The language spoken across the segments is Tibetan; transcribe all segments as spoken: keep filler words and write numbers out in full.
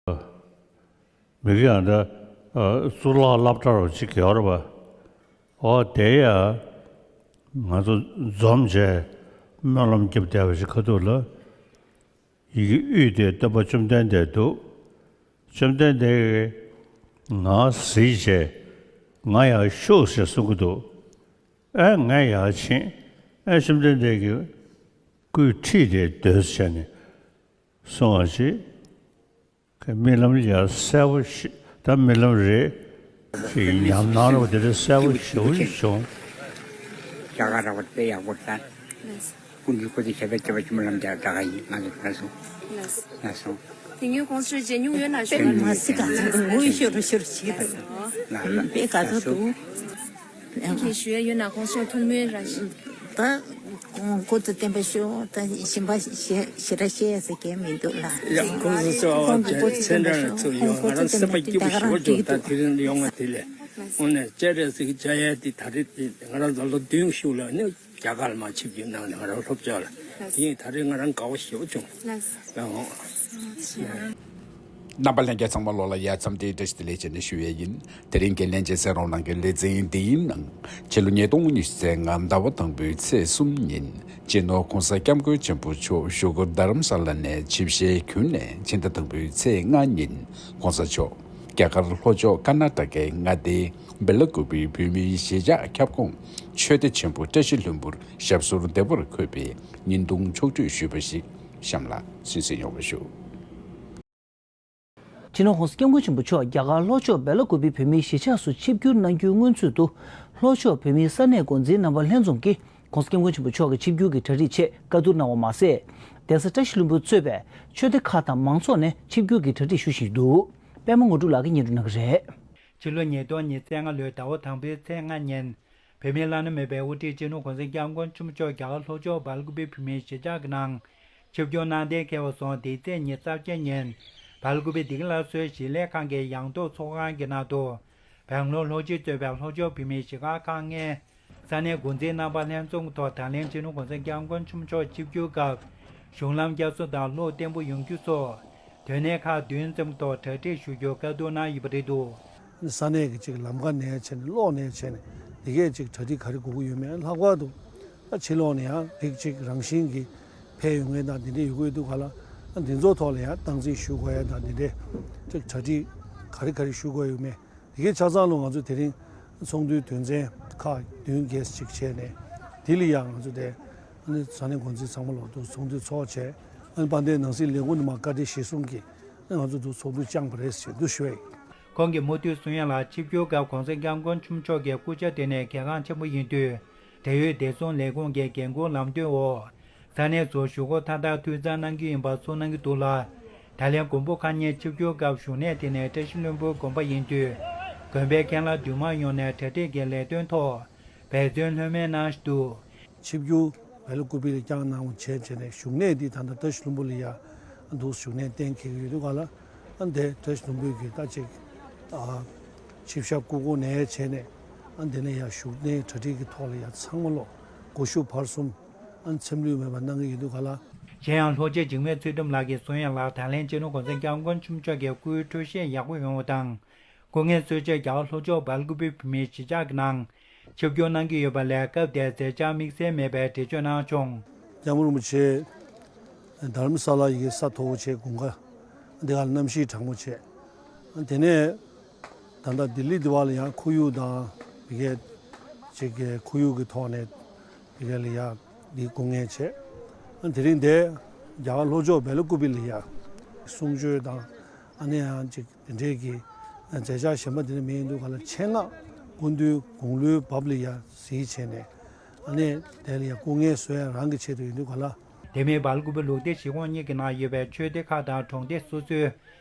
མི་གི་ཡང་ད་གཙུག་ལག་སློབ་གྲྭ་རུ་གཅིག་ཡོད་རེད་པ། ཨོ་དེ་ཡ་ང་ཚོ་འཛོམས་བྱས་སྨོན་ལམ་རྒྱབ་བསྡད་པ་ཞིག་ཁ་ཐུག་ལ། ཡི་གེ་དབུས་དེ་སྟོན་པ་བཅོམ་ལྡན་འདས་འདུག་བཅོམ་ལྡན་འདས་ཀྱིས་ང་གཟིགས་བྱས་ང་ཡར་ཤོག་ཅེས་གསུང་གི་འདུག་ཨེ་ང་ཡར་ཕྱིན། ཨེ་བཅོམ་ལྡན་འདས་ཀྱིས་སྐུའི་འཁྲིས་དེ་སྡོད་བྱས་ནས་གསུང་བ་ཞིག་རྨི་ལམ་ཡ་གསལ་པོ་ཞིག་ད་རྨི་ལམ་རེད། ཞིག་ཉམས་སྣང་རོགས་དེ་འདྲ་གསལ་པོ་ཞེ་པོ་ཞིག་བྱུང་། རྒྱ་གར་ར་བ་དཔེ་ཡག་པོ་ད། ཀུན་གྱིས་སྐུ་ཚེ་ཞབས་པད་བསྐལ་པ་ཆེན་པོ་ལམ་དེ་ད་ག་ཡིན་ང་ཚོ་ལ་སོང་། ལ་སོང་། དེ་ཉིན་གོང་ས་ཇེ་ཉུང་ཡོད་ན་ཞོད་ན་མ་སི་ག་ཚོད་དུ་ངུ་ཤོར་ཤོར་ཞིག་ད་སོང་། དཔེ་ག་ཚོད་དུ། ཁྱེད་ཞུ་ཡ་ཡོད་ན་གོང་ས་ཐུགས་སྨོན་རང་བཞིན། ད་ཁོང་སྐུ་ཚེ་བརྟན་པ་ཤོག་ད་གཞན་པ་ཞེ་ཞེ་དྲག་བཤད་ཡ་ཟེར་མཁན་མི་འདུག་ལ། ཡ་ཁོང་ཚོ་ཚོ་ཁོང་གི་སྐུ་ཚེ་ཚེ་འདྲ་བརྟན་པ་ཤོག་ཚོ་ཁོང་ཡོད་ང་སྐུ་ཚེ་རང་སེམས་པ་བརྟན་པ་སྐྱིད་པོ་ཞེ་པོ་འདུག་ད་དེ་རིང་ཡོང་བ་དེ་ལས་དངོས་གནས་སྤྱན་རས་གཟིགས་མཇལ་ཡ་དེ་ད་རེས་དེ་ང་རང་ཚོ་ལོ་བདུན་ཤུགས་ལ་ནི་རྒྱ་གར་ལ་མ་ཆིབས་བསྒྱུར་གནང་ནས་ང་རང་སློབ་ཕྱོགས་ལ་དེ་ཡིན་ད་རེས་ང་རང་དགའ་བོ་ཞེ་པོ་བྱུང་ལ་འོང་། རྣམ་པ་ལྷན་རྒྱས་ཚང་མ་ལོ་ལ་ཡ་འཚམས་འདྲིའི་བཀྲ་ཤིས་བདེ་ལེགས་བྱས་ནས་ཞུ་ཡས་ཡིན། དེ་རིང་འགན་ལེན་བྱེད་སའི་རོགས་གནང་གི་ལེ་ཚན་འདིའི་ནང་ཕྱི་ལོ་ཉིས་སྟོང་ཉི་ཤུ་རྩ་ལྔ་ཟླ་བ་དང་པོའི་ཚེས་གསུམ་ཉིན་སྤྱི་ནོར་༧གོང་ས་༧སྐྱབས་མགོན་ཆེན་པོ་མཆོག་བཞུགས་སྒར་རྡ་རམ་ས་ལ་ནས་ཆིབས་ཞལ་ཁྱོན་ནས་ཕྱི་ཟླ་དང་པོའི་ཚེས་ལྔ་ཉིན་༧གོང་ས་མཆོག་རྒྱ་གར་ལྷོ་ཕྱོགས་ཀར་ན་ཊ་ཀའི་མངའ་སྡེ་སྦེ་ལ་ཀུ་པེའི་བོད་མིའི་གཞིས་ཆགས་ཁྱབ་ཁོངས་ཆོས་སྡེ་ཆེན་པོ་བཀྲ་ཤིས་ལྷུན་པོར་ཞབས་སོར་བདེ་བར་འཁོད་པའི་བརྙན་ཐུང་ཕྱོགས་བསྒྲིགས་ཞུས་པ་ཞིག་གཤམ་ལ་གསན་གཟིགས་ཡོང་བ་ཞུ། སྤྱི་ནོར་༧གོང་ས་༧སྐྱབས་མགོན་ཆེན་པོ་མཆོག་རྒྱ་གར་ལྷོ་ཕྱོགས་སྦེ་ལ་ཀུ་པེ་བོད་མིའི་གཞིས་ཆགས་སུ་ཆིབས་བསྒྱུར་གནང་རྒྱུའི་སྔོན་ཚུད་དུ། ལྷོ་ཕྱོགས་བོད་མིའི་ས་གནས་འགོ་འཛིན་རྣམ་པ་ལྷན་འཛོམས་ཀྱིས་༧གོང་ས་༧སྐྱབས་མགོན་ཆེན་པོ་མཆོག་གི་ཆིབས་བསྒྱུར་གྱི་གྲ་སྒྲིག་ཆེད་བཀའ་བསྡུར་གནང་བ་མ་ཟད། གདན་ས་བཀྲ་ཤིས་ལྷུན་པོར་གཙོས་པའི་ཆོས་སྡེ་ཁག་དང་མང་ཚོགས་ནས་ཆིབས་བསྒྱུར་གྱི་གྲ་སྒྲིག་ཞུ་བཞིན་འདུག་པད་མ་དངོས་གྲུབ་ལགས་ཀྱིས་སྙན་སྒྲོན་གནང་གི་རེད། ཕྱི་ལོ་ཉིས་སྟོང་ཉི་ཤུ་རྩ་ལྔ་ལོའི་ཟླ་བ་དང་པོའི་ཚེས་ལྔ་ཉིན། བོད་མིའི་བླ་ན་མེད་པའི་དབུ་ཁྲིད་སྤྱི་ནོར་༧གོང་ས་༧སྐྱབས་མགོན་ཆེན་པོ་མཆོག་རྒྱ་གར་ལྷོ་ཕྱོགས་སྦེ་ལ་ཀུ་པེ་བོད་མིའི་གཞིས་ཆགས་ཀྱི་ནང་ཆིབས་བསྒྱུར་གནང་གཏན་འཁེལ་བ་སོང་། དེའི་ཚེས་ཉི་ཤུ་རྩ་བརྒྱད་ཉིན་སྦེ་ལ་ཀུ་པེ་བདེ་སྐྱིད་སླར་གསོའི་ཞིང་ལས་ཁང་གི་ཡང་ཐོག་ཚོགས་ཁང་གི་ནང་དུ་བལ་ལོར་ལྷོ་སྤྱི་གཙོས་པའི་ལྷོ་ཕྱོགས་བོད་མིའི་གཞིས་ཁག་ཁག་ལྔའི་ས་གནས་འགོ་འཛིན་རྣམ་པ་ལྷན་འཛོམས་ཐོག་ད་ལན་སྤྱི་ནོར་༧གོང་ས་༧སྐྱབས་མགོན་ཆེན་པོ་མཆོག་ཆིབས་བསྒྱུར་སྐབས་གཞུང་ལམ་བསྐྱར་གསོ་དང་གློག་བརྟན་པོ་ཡོང་རྒྱུ་སོགས་དོན་གནད་ཁག་བདུན་ཙམ་ཐོག་གྲ་སྒྲིག་ཞུ་རྒྱུ་བཀའ་བསྡུར་གནང་ཡོད་པ་རེད་འདུག་ས་གནས་ཀྱི་ཅིག་ལམ་ཁ་ནས་བྱས་ནས་གློག་ནས་བྱས་ནས་དེ་གས་ཅིག་གྲ་སྒྲིག་ག་རེ་དགོས་ཀྱི་ཡོད་མེད་ལྷག་པར་དུ་ད་ཕྱི་ལོགས་ནས་ཡང་རིགས་ཅིག་རང་བཞིན་གྱིས་ཕེབས་ཡོང་མཁན་དང་དེ་འདྲས་ཡོད་ཀྱི་འདུག་ག་ལ། ཨ་འདི་ཚོ་ཐོག་ལ་ཡང་སྟངས་འཛིན་ཞུ་དགོས་ཡ་དང་དེ་འདྲས་ཅིག་གྲ་སྒྲིག་ག་རེ་ག་རེ་ཞུ་དགོས་ཡོད་མེད་དེ་གས་ཆ་ཚང་ལ་ང་ཚོ་དེ་རིང་ཚོགས་འདུའི་དོན་ཚན་ཁག་བདུན་བརྒྱད་ཅིག་བྱས་ནས་དེ་ལ་ཡང་ང་ཚོ་དེ་ཨ་ནི་ས་གནས་འགོ་འཛིན་ཚང་མ་ལོག་འདུག་ཚོགས་འདུ་ཚོགས་བྱས་ཨ་ནི་དཔལ་ལྡན་ནང་སྲིད་ལས་ཁུངས་ནས་མར་བཀའ་འདྲི་གཞིར་བཟུང་གིས་ཨ་ནི་ང་ཚོ་འདུག་ཚོགས་འདུ་བསྐྱངས་པ་རེད་ཞེས་འདུག་ཞུ་བ་ཡིན། ཁོང་གིས་མུ་མཐུད་གསུང་ཡ་ལ་ཆིབས་བསྒྱུར་སྐབས་གོང་ས་༧སྐྱབས་མགོན་ཆེན་པོ་མཆོག་གི་སྐུ་ཕྱྭ་དེ་ནི་གལ་འགངས་ཆེན་པོ་ཡིན་དུས། འབྲེལ་ཡོད་བདེ་སྲུང་ལས་ཁུངས་ཀྱི་འགན་འཁུར་ལམ་སྟོན་འོག་ས་གནས་སུ་གཞུག་གུ་མཐའ་དག་འཐུས་ཚང་གནང་རྒྱུ་ཡིན་པ་གསུངས་གནང་གི་འདུག་ལ། ད་ལན་མགོན་པོ་མཁའ་མཉམ་ཆིབས་བསྒྱུར་སྐབས་བཞུགས་གནས་དེ་ནི་བཀྲ་ཤིས་ལྷུན་པོའི་དགོན་པ་ཡིན་དུས། དགོན་པའི་མཁན་བླ་འདུས་མང་ཡོངས་ནས་གྲ་སྒྲིག་གི་ལས་དོན་ཐོག་འབད་བརྩོན་ལྷོད་མེད་གནང་བཞིན་འདུག་ཆིབས་བསྒྱུར་བལ་ཀུ་པི་ལ་བསྐྱངས་གནང་བ་བྱས་བྱས་ནས་བཞུགས་གནས་འདི་ད་ལྟ་བཀྲ་ཤིས་ལྷུན་པོ་ལ་ཡ་འདུག་བཞུགས་གནས་གཏན་འཁེལ་གྱི་ཡོད་འདུག་ག་ལ། ཨ་འདི་བཀྲ་ཤིས་ལྷུན་པོའི་གི་ད་ཅིག་ཨ་ཆིབས་ཞབས་སྐུ་འཁོར་ནས་བྱས་ནས་ཨ་འདི་ནས་ཡ་བཞུགས་གནས་གྲ་སྒྲིག་གི་ཐོག་ལ་ཡ་ཚང་མ་ལོ་སྒོ་ཕྱུགས་བར་གསུམ་ཨ་འཚེམ་ལུས་མེད་པ་གནང་གི་ཡོད་འདུག་ག་ལ། གཞན་ཡང་ལྷོ་སྤྱི་འཇིགས་མེད་ཚུལ་ཁྲིམས་ལགས་ཀྱིས་གསུང་ཡ་ལ་ད་ལན་སྤྱི་ནོར་༧གོང་ས་༧སྐྱབས་མགོན་ཆེན་པོ་མཆོག་གི་སྐུའི་འཕྲོད་བཞེས་ཡག་པོ་ཡོང་བ་དང་། སྐུ་ངལ་གསོ་ཆེད་རྒྱ་གར་ལྷོ་ཕྱོགས་སྦེལ་ཀུ་པེ་བོད་མིའི་གཞིས་ཆགས་ཀྱི་ནང་ཆིབས་བསྒྱུར་གནང་གི་ཡོད་པ་ལས་སྐབས་དེར་མཛད་འཆར་དམིགས་བསལ་མེད་པའི་འགྲེལ་བརྗོད་གནང་བྱུང་། སྐྱབས་མགོན་རིན་པོ་ཆེ་དྷ་རམ་ས་ལ་ཡི་གེ་ས་མཐོ་བོ་ཆེ་དགུན་ཁ་འདི་ག་ལ་གནམ་གཤིས་གྲང་མོ་བྱས། དེ་ནས་ད་ལྟ་ལྡི་ལི་འདི་བ་ལ་ཡང་ཁོར་ཡུག་དང་ཡི་གེ་ཅིག་གི་ཁོར་ཡུག་གི་ཐོག་ནས་ཡི་གེ་ལ་ཡ་འདི་སྐུ་ངལ་བྱས། དེ་རིང་འདི་རྒྱ་གར་ལྷོ་ཕྱོགས་སྦེལ་ཀུ་པེ་ལ་ཡ་གསུང་ཆོས་དང་ཨ་ནི་ཡང་ཅིག་དེ་འདྲའི་གི་མཛད་འཆར་གཞན་པ་དེ་འདྲ་མེད་འདུག་ག་ལ། ཆེད་མངགས་སྐུ་མདུན་དགུང་ལོའི་བབས་ལ་ཡ་གཟིགས་བྱས་ནས་ཨ་ནི་དེ་ལ་ཡ་སྐུ་ངལ་གསོ་ཡ་རང་གི་ཆེད་དུ་ཡིན་འདུག་ག་ལ། དེ་མིན་སྦེལ་ཀུ་པེ་ལུགས་བདེ་གཞིས་ཁོངས་གཉིས་ཀྱི་ནང་ཡོད་པའི་ཆོས་སྡེ་ཁག་དང་གྲོང་སྡེ་སོ་སོའི་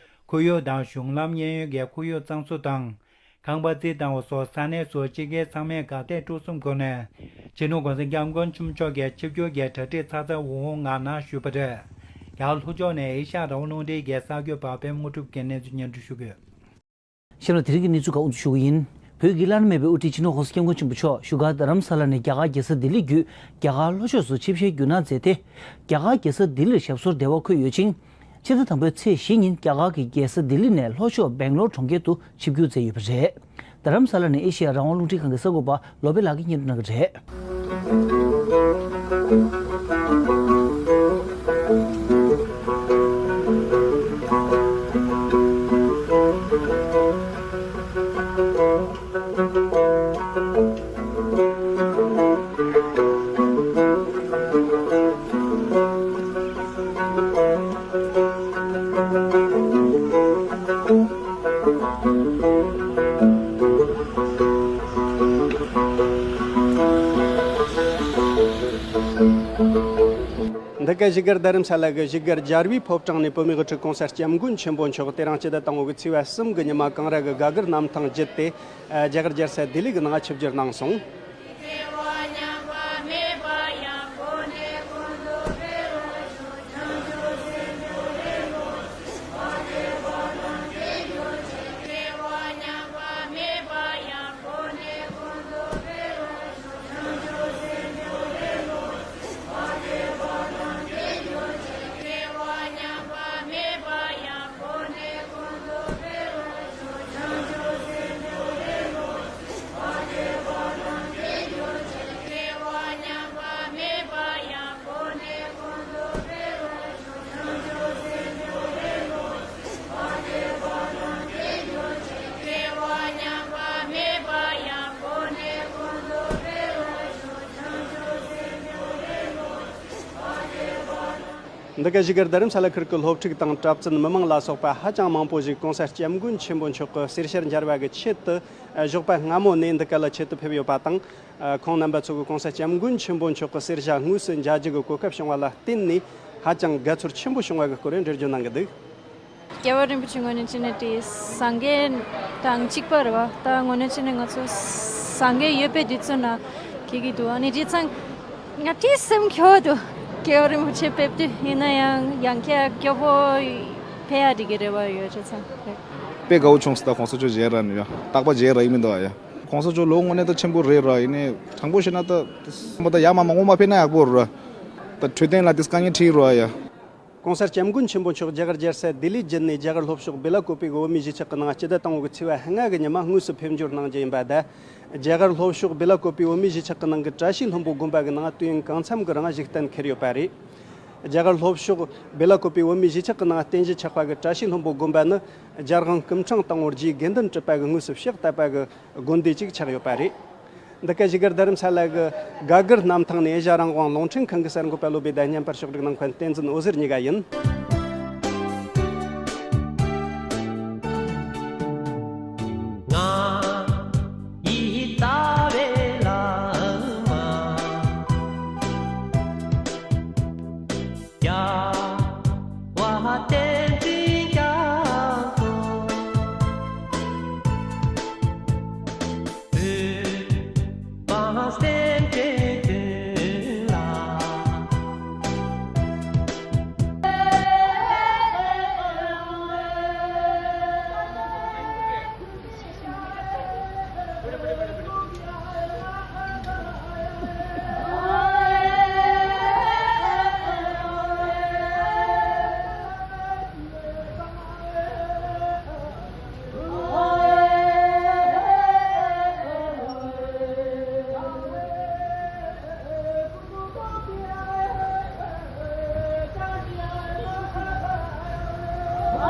ཁོར་ཡུག་དང་གཞུང་ལམ་གཡས་གཡོན་གྱི་ཁོར་ཡུག་གཙང་བཟོ་དང་། ཁང་པ་རྩིས་བཏང་བ་སོགས་ས་གནས་སུ་སྤྱི་སྒེར་ཚང་མས་དགའ་དད་སྤྲོ་གསུམ་སྒོ་ནས་སྤྱི་ནོར་༧གོང་ས་༧སྐྱབས་མགོན་ཆེན་པོ་མཆོག་གི་ཆིབས་བསྒྱུར་གྱི་གྲ་སྒྲིག་ཚགས་ཚུད་འོང་འོང་ངང་གནང་ཞུས་པ་རེད། རྒྱ་གར་ལྷོ་ཕྱོགས་ནས་ཨེ་ཤ་ཡ་རང་དབང་རླུང་འཕྲིན་གྱི་གསར་འགོད་པ་པད་མ་དངོས་གྲུབ་ཀྱིས་གནས་ཚུལ་སྙན་སྒྲོན་ཞུ་གི་ཡོད། གཤམ་ལ་དེ་རིང་གི་གནས་ཚུལ་ཁག་དབུ་འཛུགས་ཞུ་གི་ཡིན། བོད་ཀྱི་བླ་ན་མེད་པའི་དབུ་ཁྲིད་སྤྱི་ནོར་༧གོང་ས་༧སྐྱབས་མགོན་ཆེན་པོ་མཆོག་བཞུགས་སྒར་རྡ་རམ་ས་ལ་ནས་རྒྱ་གར་རྒྱལ་ས་ལྡི་ལི་བརྒྱུད་རྒྱ་གར་ལྷོ་ཕྱོགས་སུ་ཆིབས་ཞལ་བསྒྱུར་གནང་མཛད་དེ། རྒྱ་གར་རྒྱལ་ས་ལྡི་ལིར་ཞབས་སོར་བདེ་བར་འཁོད་ཡོད་ཅིང་། ཕྱི་ཟླ་དང་པོའི་ཚེས་བཞི་ཉིན་རྒྱ་གར་གྱི་རྒྱལ་ས་ལྡི་ལི་ནས་ལྷོ་ཕྱོགས་སྦེང་ལོར་གྲོང་ཁྱེར་དུ་ཆིབས་བསྒྱུར་མཛད་ཡོད་པ་རེད། རྡ་རམ་ས་ལ་ནས་ཨེ་ཤེ་ཡ་རང་དབང་རླུང་འཕྲིན་ཁང་གི་གསར་འགོད་པ་བློ་བྷེ་ལགས་ཀྱིས་སྙན་སྒྲོན་གནང་གི་རེད། འདི་ག་བཞུགས་སྒར་རྡ་རམ་ས་ལ་གི་བཞུགས་སྒར་རྒྱལ་བའི་ཕོ་བྲང་ནས་བོད་མིའི་དབུ་ཁྲིད་༸གོང་ས་༸སྐྱབས་མགོན་ཆེན་པོ་མཆོག་དེ་རིང་སྤྱི་ཟླ་དང་པོ་གི་ཚེས་པ་གསུམ་གྱི་ཉི་མ་གངས་རི་གི་སྒ་གུར་གནམ་ཐང་བརྒྱུད་དེ། རྒྱ་གར་རྒྱལ་ས་ལྡི་ལི་གི་ནང་ཆིབས་བསྒྱུར་གནང་སོང་། འདི་ག་བཞུགས་སྒར་རྡ་རམ་ས་ལ་ཁུལ་གྱི་སློབ་ཕྲུག་དང་གྲྭ་བཙུན་མི་མང་ལ་སོགས་པ་ཧ་ཅང་མང་པོ་ཞིག་༸གོང་ས་༸སྐྱབས་མགོན་ཆེན་པོ་མཆོག་གི་གསེར་ཞལ་མཇལ་བ་གི་ཆེད་དུ། ཞོགས་པ་སྔ་མོ་ནས་འདི་ག་ལ་ཆེད་དུ་ཕེབས་ཡོད་པ་དང་། ཁོང་རྣམ་པ་ཚོ་གིས་༸གོང་ས་༸སྐྱབས་མགོན་ཆེན་པོ་མཆོག་གི་གསེར་ཞལ་དངོས་སུ་མཇལ་རྒྱུ་གི་གོ་སྐབས་བྱུང་བ་ལ་བརྟེན་ནས་ཧ་ཅང་དགའ་ཚོར་ཆེན་པོ་བྱུང་བ་གི་སྐོར་འགྲེལ་བརྗོད་གནང་གི་འདུག་རྒྱལ་བ་རིན་པོ་ཆེ་དངོས་གནས་བྱས་ན་དེ་སངས་རྒྱས་དང་གཅིག་པ་རེད་བ། ད་དངོས་གནས་བྱས་ན་ང་ཚོ་སངས་རྒྱས་ཡོད་པའི་དུས་ཚོད་ན་གི་གི་འདུག་ཨ་ནི་བྱས་ཙང་ང་དེ་སེམས་སྐྱོ་བ་འདུག་རྒྱལ་བ་རིན་པོ་ཆེ་ཕེབས་དུས་ཡིན་ན་ཡང་ཡང་བསྐྱར་སྐྱོ་པོ་ཕེབས་ཡ་དེ་གི་རེ་བ་ཡོད་བྱས་ཙང་། དཔེ་དགའ་བོ་བྱུང་སོང་། ད་༸གོང་ས་མཆོག་མཇལ་རག་ནི་ཡ་རྟག་པར་མཇལ་རག་ཡི་མི་འདུག་ཨ་ཡ། ༸གོང་ས་མཆོག་ལོ་དངོས་གནས་ད་ཆེན་པོ་རེད་ར། ཡིན་ནའི་དྲང་པོ་བཤད་ན་ད་མ་ད་ཡ་མ་མ་ངོ་མ་ཕེབས་ན་ཡག་པོ་ར། ད་འཕྲོད་བསྟེན་ལ་དེ་དཀའ་ངལ་འཕྲད་ར་ཡ། ༸གོང་ས་༸སྐྱབས་མགོན་ཆེན་པོ་མཆོག་རྒྱ་གར་རྒྱལ་ས་ལྡི་ལི་བརྒྱུད་ནས་རྒྱ་གར་ལྷོ་ཕྱོགས་བེ་ལ་ཀོ་པེ་གི་བོད་མིའི་གཞིས་ཆགས་ཀྱི་ནང་སྤྱི་ཟླ་དང་པོ་གི་ཚེས་པ་ལྔ་གི་ཉི་མ་དངོས་སུ་ཕེབས་འབྱོར་གནང་རྒྱུ་ཡིན་པ་དང་། རྒྱ་གར་ལྷོ་ཕྱོགས་བེ་ལ་ཀོ་པེ་བོད་མིའི་གཞིས་ཆགས་ཀྱི་ནང་གི་བཀྲ་ཤིས་ལྷུན་པོ་དགོན་པ་གི་ནང་དུས་ཡུན་གང་འཚམ་གྱི་རིང་བཞུགས་གཏན་འཁེལ་ཡོད་པ་རེད། རྒྱ་གར་ལྷོ་ཕྱོགས་བེ་ལ་ཀོ་པེ་བོད་མིའི་གཞིས་ཆགས་ཀྱི་ནང་རྟེན་གཞི་ཆགས་པ་གི་བཀྲ་ཤིས་ལྷུན་པོ་དགོན་པ་ནི་རྒྱལ་དབང་སྐུ་ཕྲེང་དང་པོ་རྗེ་དགེ་འདུན་གྲུབ་པ་གིས་དངོས་སུ་ཕྱག་བཏབ་པ་གི་དགོན་སྡེ་ཅིག་ཆགས་ཡོད་པ་རེད། འདི་ག་བཞུགས་སྒར་རྡ་རམ་ས་ལ་གི་སྒ་གུར་གནམ་ཐང་ནས་ཨེ་ཤ་ཡ་རང་དབང་རླུང་འཕྲིན་ཁང་གི་གསར་འགོད་པ་བློ་བྷེ་དང་བརྙན་པར་ཕྱོགས་སྒྲིག་གནང་མཁན་བསྟན་འཛིན་འོད་ཟེར་གཉིས་ཀ་ཡིན། ང་ཡི་ལྟ་བའི་བླ་མ། རྒྱལ་བ་བསྟན་འཛིན་རྒྱ་མཚོ། བོད་པ་སེམས་ཅན་ཀུན་ལ།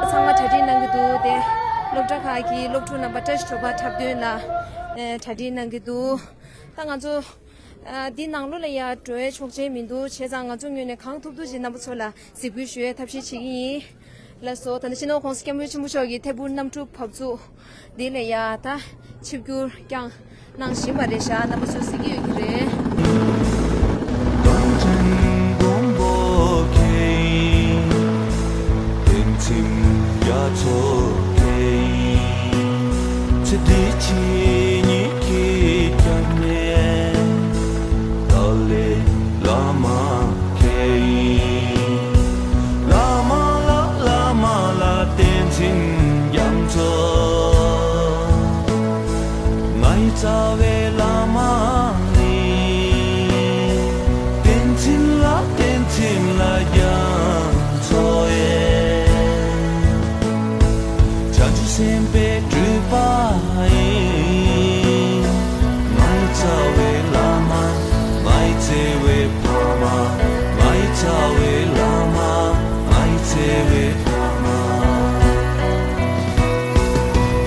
ཚང་མ་གྲ་སྒྲིག་གནང་གི་འདུག་དེ་སློབ་གྲྭ་ཁག་གི་སློབ་ཕྲུག་རྣམ་པ་བཀྲ་ཤིས་གྲོལ་བ་འཁྲབ་སྟོན་ལ་ཨེ་གྲ་སྒྲིག་གནང་གི་འདུག་ད་ང་ཚོ་ཨ་འདི་ནང་ལོགས་ལ་ཡ་འགྲོ་ཡའི་ཆོག་མཆན་མི་འདུག་བྱས་ཙང་ང་ཚོ་ངོས་ནས་གང་ཐུབ་ཐུབ་ཅིག་རྣམ་པ་ཚོ་ལ་གཟིགས་འབུལ་ཞུ་ཡའི་ཐབས་ཤེས་བྱེད་ཀྱི་ཡིན། ལགས་སོ། ད་ནི་སྤྱི་ནོར་༸གོང་ས་༸སྐྱབས་མགོན་ཆེན་པོ་མཆོག་གི་ཐད་འཕུར་གནམ་གྲུ་བབས་ཚུགས། འདི་ལ་ཡ་ད་ཆིབས་བསྒྱུར་བསྐྱངས་གནང་བཞིན་པ་རེད་ཤག་རྣམ་པ་ཚོས་གཟིགས་ཀྱི་ཡོད་ཀྱི་རེད། བླ་མ་ལ་བླ་མ་ལ་བསྟན་འཛིན་རྒྱ་མཚོ། ང་ཡི་རྩ་བའི་བླ་མ་ནི། བསྟན་འཛིན་ལ་བསྟན་འཛིན་ལ་རྒྱ་མཚོ་ཡེ། བྱང་ཆུབ་སེམས་དཔའི་སྤྲུལ་པ་ཡིས། མ་ཡི་བྱ་བའི་བླ་མ། མ་ཡི་བརྩེ་བའི་ཕ་མ། མ་ཡི་བྱ་བའི་བླ་མ། མ་ཡི་བརྩེ་བའི་ཕ་མ།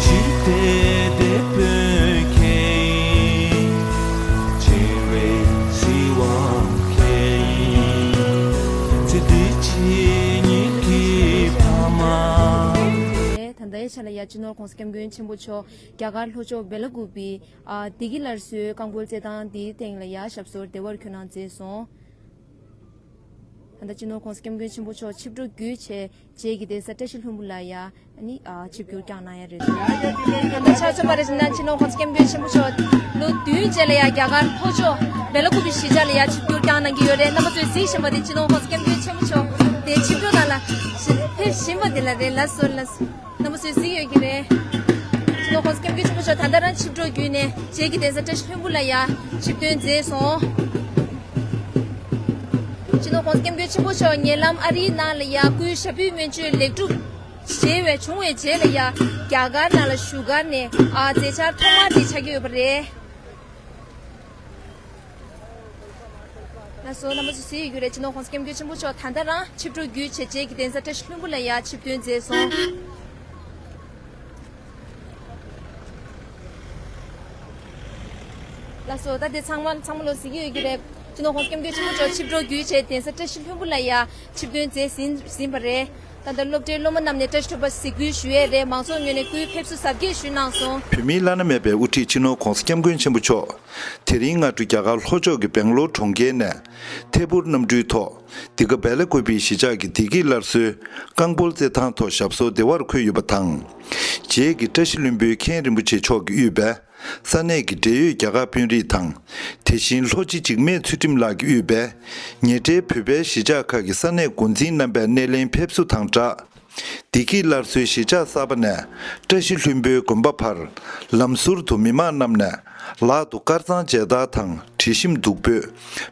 འཇིག་རྟེན་དེད་དཔོན་ཁྱེད་ཡིན། བྱིན་རླབས་གཟིགས་དབང་ཁྱེད་ཡིན། ཚེ་འདི་ཕྱི་གཉིས་ཀྱི་ཕ་མ། ད་ལྟའི་ཆ་ལ་ཡ་སྤྱི་ནོར་༸གོང་ས་༸སྐྱབས་མགོན་ཆེན་པོ་མཆོག་རྒྱ་གར་ལྷོ་ཕྱོགས་བེ་ལ་ཀུ་པི་ཨ་བདེ་སྐྱིད་སླར་གསོའི་རྐང་སྤོལ་རྩེད་ཐང་འདིའི་སྟེང་ལ་ཡ་ཞབས་སོར་བདེ་བར་འཁོད་གནང་མཛད་སོང་། ད་ལྟ་སྤྱི་ནོར་༸གོང་ས་༸སྐྱབས་མགོན་ཆེན་པོ་མཆོག་ཆིབས་འགྲོ་བརྒྱུད་བྱས་རྗེས་ཀྱི་གདན་ས་བཀྲ་ཤིས་ལྷུན་པོ་ལ་ཡ་ཨ་ནི་ཨ་ཆིབས་བསྒྱུར་བསྐྱངས་གནང་ཡ་རེད། ད་ལྟ་ཆ་མཚོན་པ་རེད་ཟེར་ན་སྤྱི་ནོར་༸གོང་ས་༸སྐྱབས་མགོན་ཆེན་པོ་མཆོག་ལོ་བདུན་རྗེས་ལ་ཡ་རྒྱ་གར་ལྷོ་ཕྱོགས་བེ་ལ་ཀུ་པི་གཞིས་ཆགས་ལ་ཡ་ཆིབས་བསྒྱུར་བསྐྱངས་གནང་གི་ཡོད་རེད། རྣམ་པ་ཚོས་གཟིགས་བཞིན་པ་དེ་སྤྱི་ནོར་༸གོང་ས་༸སྐྱབས་མགོན་ཆེན་པོ་མཆོག་དེ་ཆིབས་འགྲོ་ནང་ལ་ཕེབས་བཞིན་པ་དེ་ལ་རེད། ལགས་སོ་ལགས་སོ། རྣམ་པ་ཚོས་གཟིགས་ཡོད་ཀྱི་རེད། སྤྱི་ནོར་༸གོང་ས་༸སྐྱབས་མགོན་ཆེན་པོ་མཆོག་ད་ལྟ་རང་ཆིབས་འགྲོ་བརྒྱུད་ནས་རྗེས་ཀྱི་གདན་ས་བཀྲ་ཤིས་ལྷུན་པོ་ལ་ཡ་ཆིབས་ཐོན་མཛད་སོང་། སྤྱི་ནོར་༸གོང་ས་༸སྐྱབས་མགོན་ཆེན་པོ་མཆོག་ཉེ་ལམ་ཨ་རིའི་ནང་ལ་ཡ་སྐུའི་ཞབས་པུས་སྨན་བཅོས་ལེགས་གྲུབ་བྱས་པའི་བྱུང་བའི་རྗེས་ལ་ཡ་རྒྱ་གར་ནང་ལ་བཞུགས་སྒར་ནས་ཨ་མཛད་འཆར་ཐོག་མ་དེ་ཆགས་ཀྱི་ཡོད་པ་རེད། ལགས་སོ། རྣམ་པ་ཚོས་གཟིགས་ཡོད་ཀྱི་རེད། སྤྱི་ནོར་༸གོང་ས་༸སྐྱབས་མགོན་ཆེན་པོ་མཆོག་ད་ལྟ་རང་ཆིབས་འགྲོ་བརྒྱུད་བྱས་རྗེས་ཀྱི་གདན་ས་བཀྲ་ཤིས་ལྷུན་པོ་ལ་ཡ་ཆིབས་ཐོན་མཛད་སོང་། ལགས་སོ། ད་དེ་ཚང་མ་ཚང་མ་ལོ་གཟིགས་ཀྱི་ཡོད་ཀྱི་རེད། སྤྱི་ནོར་༸གོང་ས་༸སྐྱབས་མགོན་ཆེན་པོ་མཆོག་ཆིབས་འགྲོ་བརྒྱུད་བྱས་གདན་ས་བཀྲ་ཤིས་ལྷུན་པོ་ལ་ཡ་ཆིབས་ཐོན་མཛད་ཟིན་ཟིན་པ་རེད། ད་ལྟ་སློབ་གྲྭའི་སློབ་མ་རྣམས་ནས་བཀྲ་ཤིས་ཐོབ་པ་གཟིགས་འབུལ་ཞུ་ཡས་རེད། མང་ཚོགས་ངོས་ནས་སྐུའི་ཕེབས་བསུ་གཟབ་རྒྱས་ཞུས་གནང་སོང་། བོད་མིའི་བླ་ན་མེད་པའི་དབུ་ཁྲིད་སྤྱི་ནོར་༸གོང་ས་༸སྐྱབས་མགོན་ཆེན་པོ་མཆོག་དེ་རིང་སྔ་དྲོ་རྒྱ་གར་ལྷོ་ཕྱོགས་ཀྱི་སྦེང་ལོར་གྲོང་ཁྱེར་ནས་ཐད་འཕུར་གནམ་གྲུའི་ཐོག་འདི་ག་བེ་ལ་ཀུ་པི་གཞིས་ཆགས་ཀྱི་བདེ་སྐྱིད་སླར་གསོའི་རྐང་སྤོལ་རྩེད་ཐང་ཐོག་ཞབས་སོར་བདེ་བར་འཁོད་ཡོད་པ་དང་། རྗེས་ཀྱི་བཀྲ་ཤིས་ལྷུན་པོའི་མཁན་རིན་པོ་ཆེ་མཆོག་གིས་དབུས་པའི་ས་གནས་ཀྱི་འབྲེལ་ཡོད་རྒྱ་གར་དཔོན་རིགས་དང་། དེ་བཞིན་ལྷོ་སྤྱི་འཇིགས་མེད་ཚུལ་ཁྲིམས་ལགས་ཀྱིས་དབུས་པའི་ཉེ་འབྲེལ་བོད་པའི་གཞིས་ཆགས་ཁག་གི་ས་གནས་འགོ་འཛིན་རྣམ་པས་སྣེ་ལེན་ཕེབས་བསུ་དང་སྦྲགས། བདེ་སྐྱིད་སླར་གསོའི་གཞིས་ཆགས་གསར་པ་ནས་བཀྲ་ཤིས་ལྷུན་པོའི་དགོན་པ་བར་ལམ་ཟུར་དུ་མི་མང་རྣམས་ནས་ལག་ཏུ་དཀར་གཙང་མཇལ་དར་དང་དྲི་ཞིམ་བདུག་སྤོས།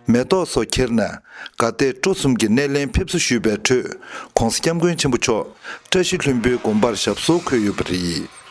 མེ་ཏོག་སོགས་ཁྱེར་ནས་དགའ་དད་སྤྲོ་གསུམ་གྱིས་སྣེ་ལེན་ཕེབས་བསུ་ཞུས་པའི་ཁྲོད། ༸གོང་ས་༸སྐྱབས་མགོན་ཆེན་པོ་མཆོག་བཀྲ་ཤིས་ལྷུན་པོའི་དགོན་པར་ཞབས་སོར་འཁོད་ཡོད་པ་རེད།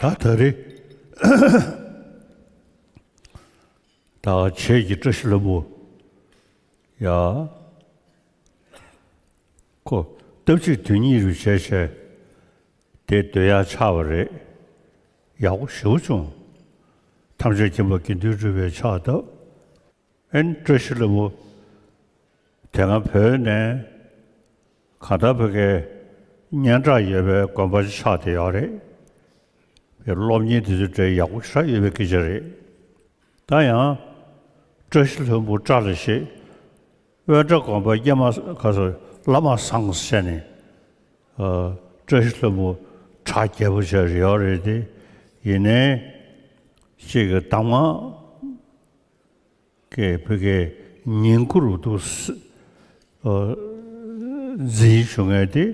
ད་ད་རེས། ད་བྱེས་ཀྱི་བཀྲ་ཤིས་ལྷུན་པོ། ཡ། ཁོ་སྟབས་གཅིག་དོན་གཉིས་རུ་བྱས་བྱས། དེ་སྡོད་ཡག་ཆགས་པ་རེད། ཡག་པོ་ཞེ་པོ་བྱུང་། ཐམས་ཅད་མཁྱེན་པ་དགེ་འདུན་གྲུབ་པའི་ཕྱག་བཏབ། ཨེན་བཀྲ་ཤིས་ལྷུན་པོ། དེ་སྔ་བོད་ནས་གང་ལྟར་ཕ་གིའི་སྙན་གྲགས་ཡོད་པའི་དགོན་པ་ཅིག་ཆགས་བསྡད་ཡོད་རེད། པའི་སློབ་གཉེར་དེ་ཚོ་གྲས་ཡག་པོ་ཞེ་དྲག་ཡོད་པའི་སྐད་ཆ་རེད། ད་ཡང་བཀྲ་ཤིས་ལྷུན་པོ་བཀྲ་ལ་ཤིས། དབེན་གྲྭ་དགོན་པ་སྐྱེས་མ་ག་ཚོད་བླ་མ་བཟང་ཟེར་ནས། ཨ། བཀྲ་ཤིས་ལྷུན་པོ་གྲ་རྒྱས་པོ་བྱས་རེ་བ་རེད་དེ། ཡིན་ནའི་གཅིག་གི་གདམས་ངག་གི་བོད་ཀྱི་ཉིང་ཁུ་རུ་འདུག་འཛིན་བྱུང་ངས་དེ།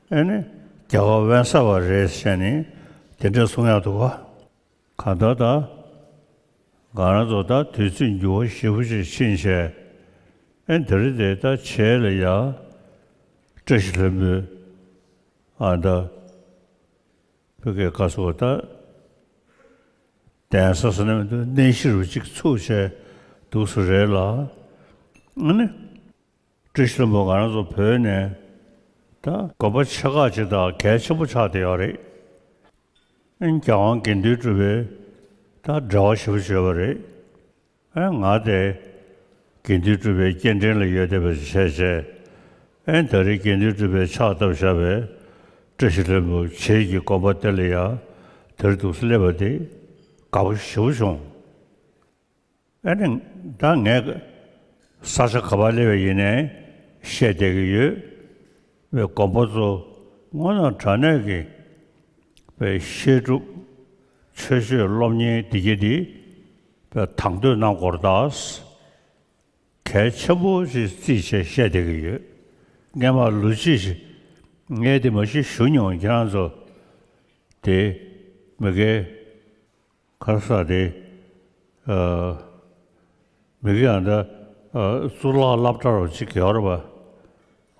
ཨ་ནི་རྒྱལ་བ་དབེན་ས་པ་རེད་ཟེར་ནས་དེ་འདྲ་གསུང་ཡག་འདུག་ག་གང་ལྟར་ད་ང་རང་ཚོ་ད་དུས་ཚོད་འགྱུར་བ་ཞེ་པོ་ཅིག་ཕྱིན་བྱས། ཨེ་འདི་རེད་དེ། ད་བྱས་ལ་ཡ་བཀྲ་ཤིས་ལྷུན་པོའི་ཨ་ད་བོད་སྐད་བཀའ་ཟུར་ད་གདན་ས་ཟེར་ན་མི་འདུག་གནས་གཞི་རུ་གཅིག་ཚུགས་བྱས་འདུག་སུ་རེད་ལ། ཨ་ནི། བཀྲ་ཤིས་ལྷུན་པོ་ང་རང་ཚོ་བོད་ནས་ད་དགོན་པ་ཆེ་ཁག་ཅིག་དང་གལ་ཆེན་པོ་ཆགས་བསྡད་ཡོད་རེད། ཨ་ནི་རྒྱལ་དབང་དགེ་འདུན་གྲུབ་པའི་ད་འབྲེལ་བ་ཞེ་པོ་ཅིག་ཡོད་པ་རེད། ཨ་ང་དེ་དགེ་འདུན་གྲུབ་པའི་སྐྱེ་ཕྲེང་ལ་ཡོད་བསྡད་པ་ཞིག་བྱས་བྱས། ཨ་ད་རེས་དགེ་འདུན་གྲུབ་པའི་ཕྱག་བཏབ་བཞག་པའི་བཀྲ་ཤིས་ལྷུན་པོ་བྱེས་ཀྱི་དགོན་པ་དེ་ལ་ཡ་དེར་འདུག་སླེབས་པ་དེ་དགའ་པོ་ཞེ་པོ་བྱུང་། ཨ་ནི་ད་ངས་ས་ཆ་ག་པར་སླེབས་པ་ཡིན་ནའི་བཤད་བསྡད་ཀྱི་ཡོད། བའི་དགོན་པ་ཚོ་དངོས་གནས་དྲང་གནས་ཀྱི་བའི་བཤད་སྒྲུབ་ཆོས་སྤྱོད་སློབ་གཉེར་འདི་གྱད་འདི་བའི་དང་དོད་གནང་དགོས་རེད་ད། གལ་ཆེན་པོ་ཞིག་བརྩིས་བྱས་བཤད་བསྡད་ཀྱི་ཡོད། སྔས་མ་ལོ་གཅིག་ཞིག་ངས་དེ་མ་གཞི་ཞུ་མྱོང་། ཁྱེད་རང་ཚོ་དེ་མི་དགེ་ཁར་ས་དེ། ཨ། མི་དགེ་ཡང་ད་ཨ་གཙུག་ལག་སློབ་གྲྭ་རུ་གཅིག་ཡོད་རེད་པ།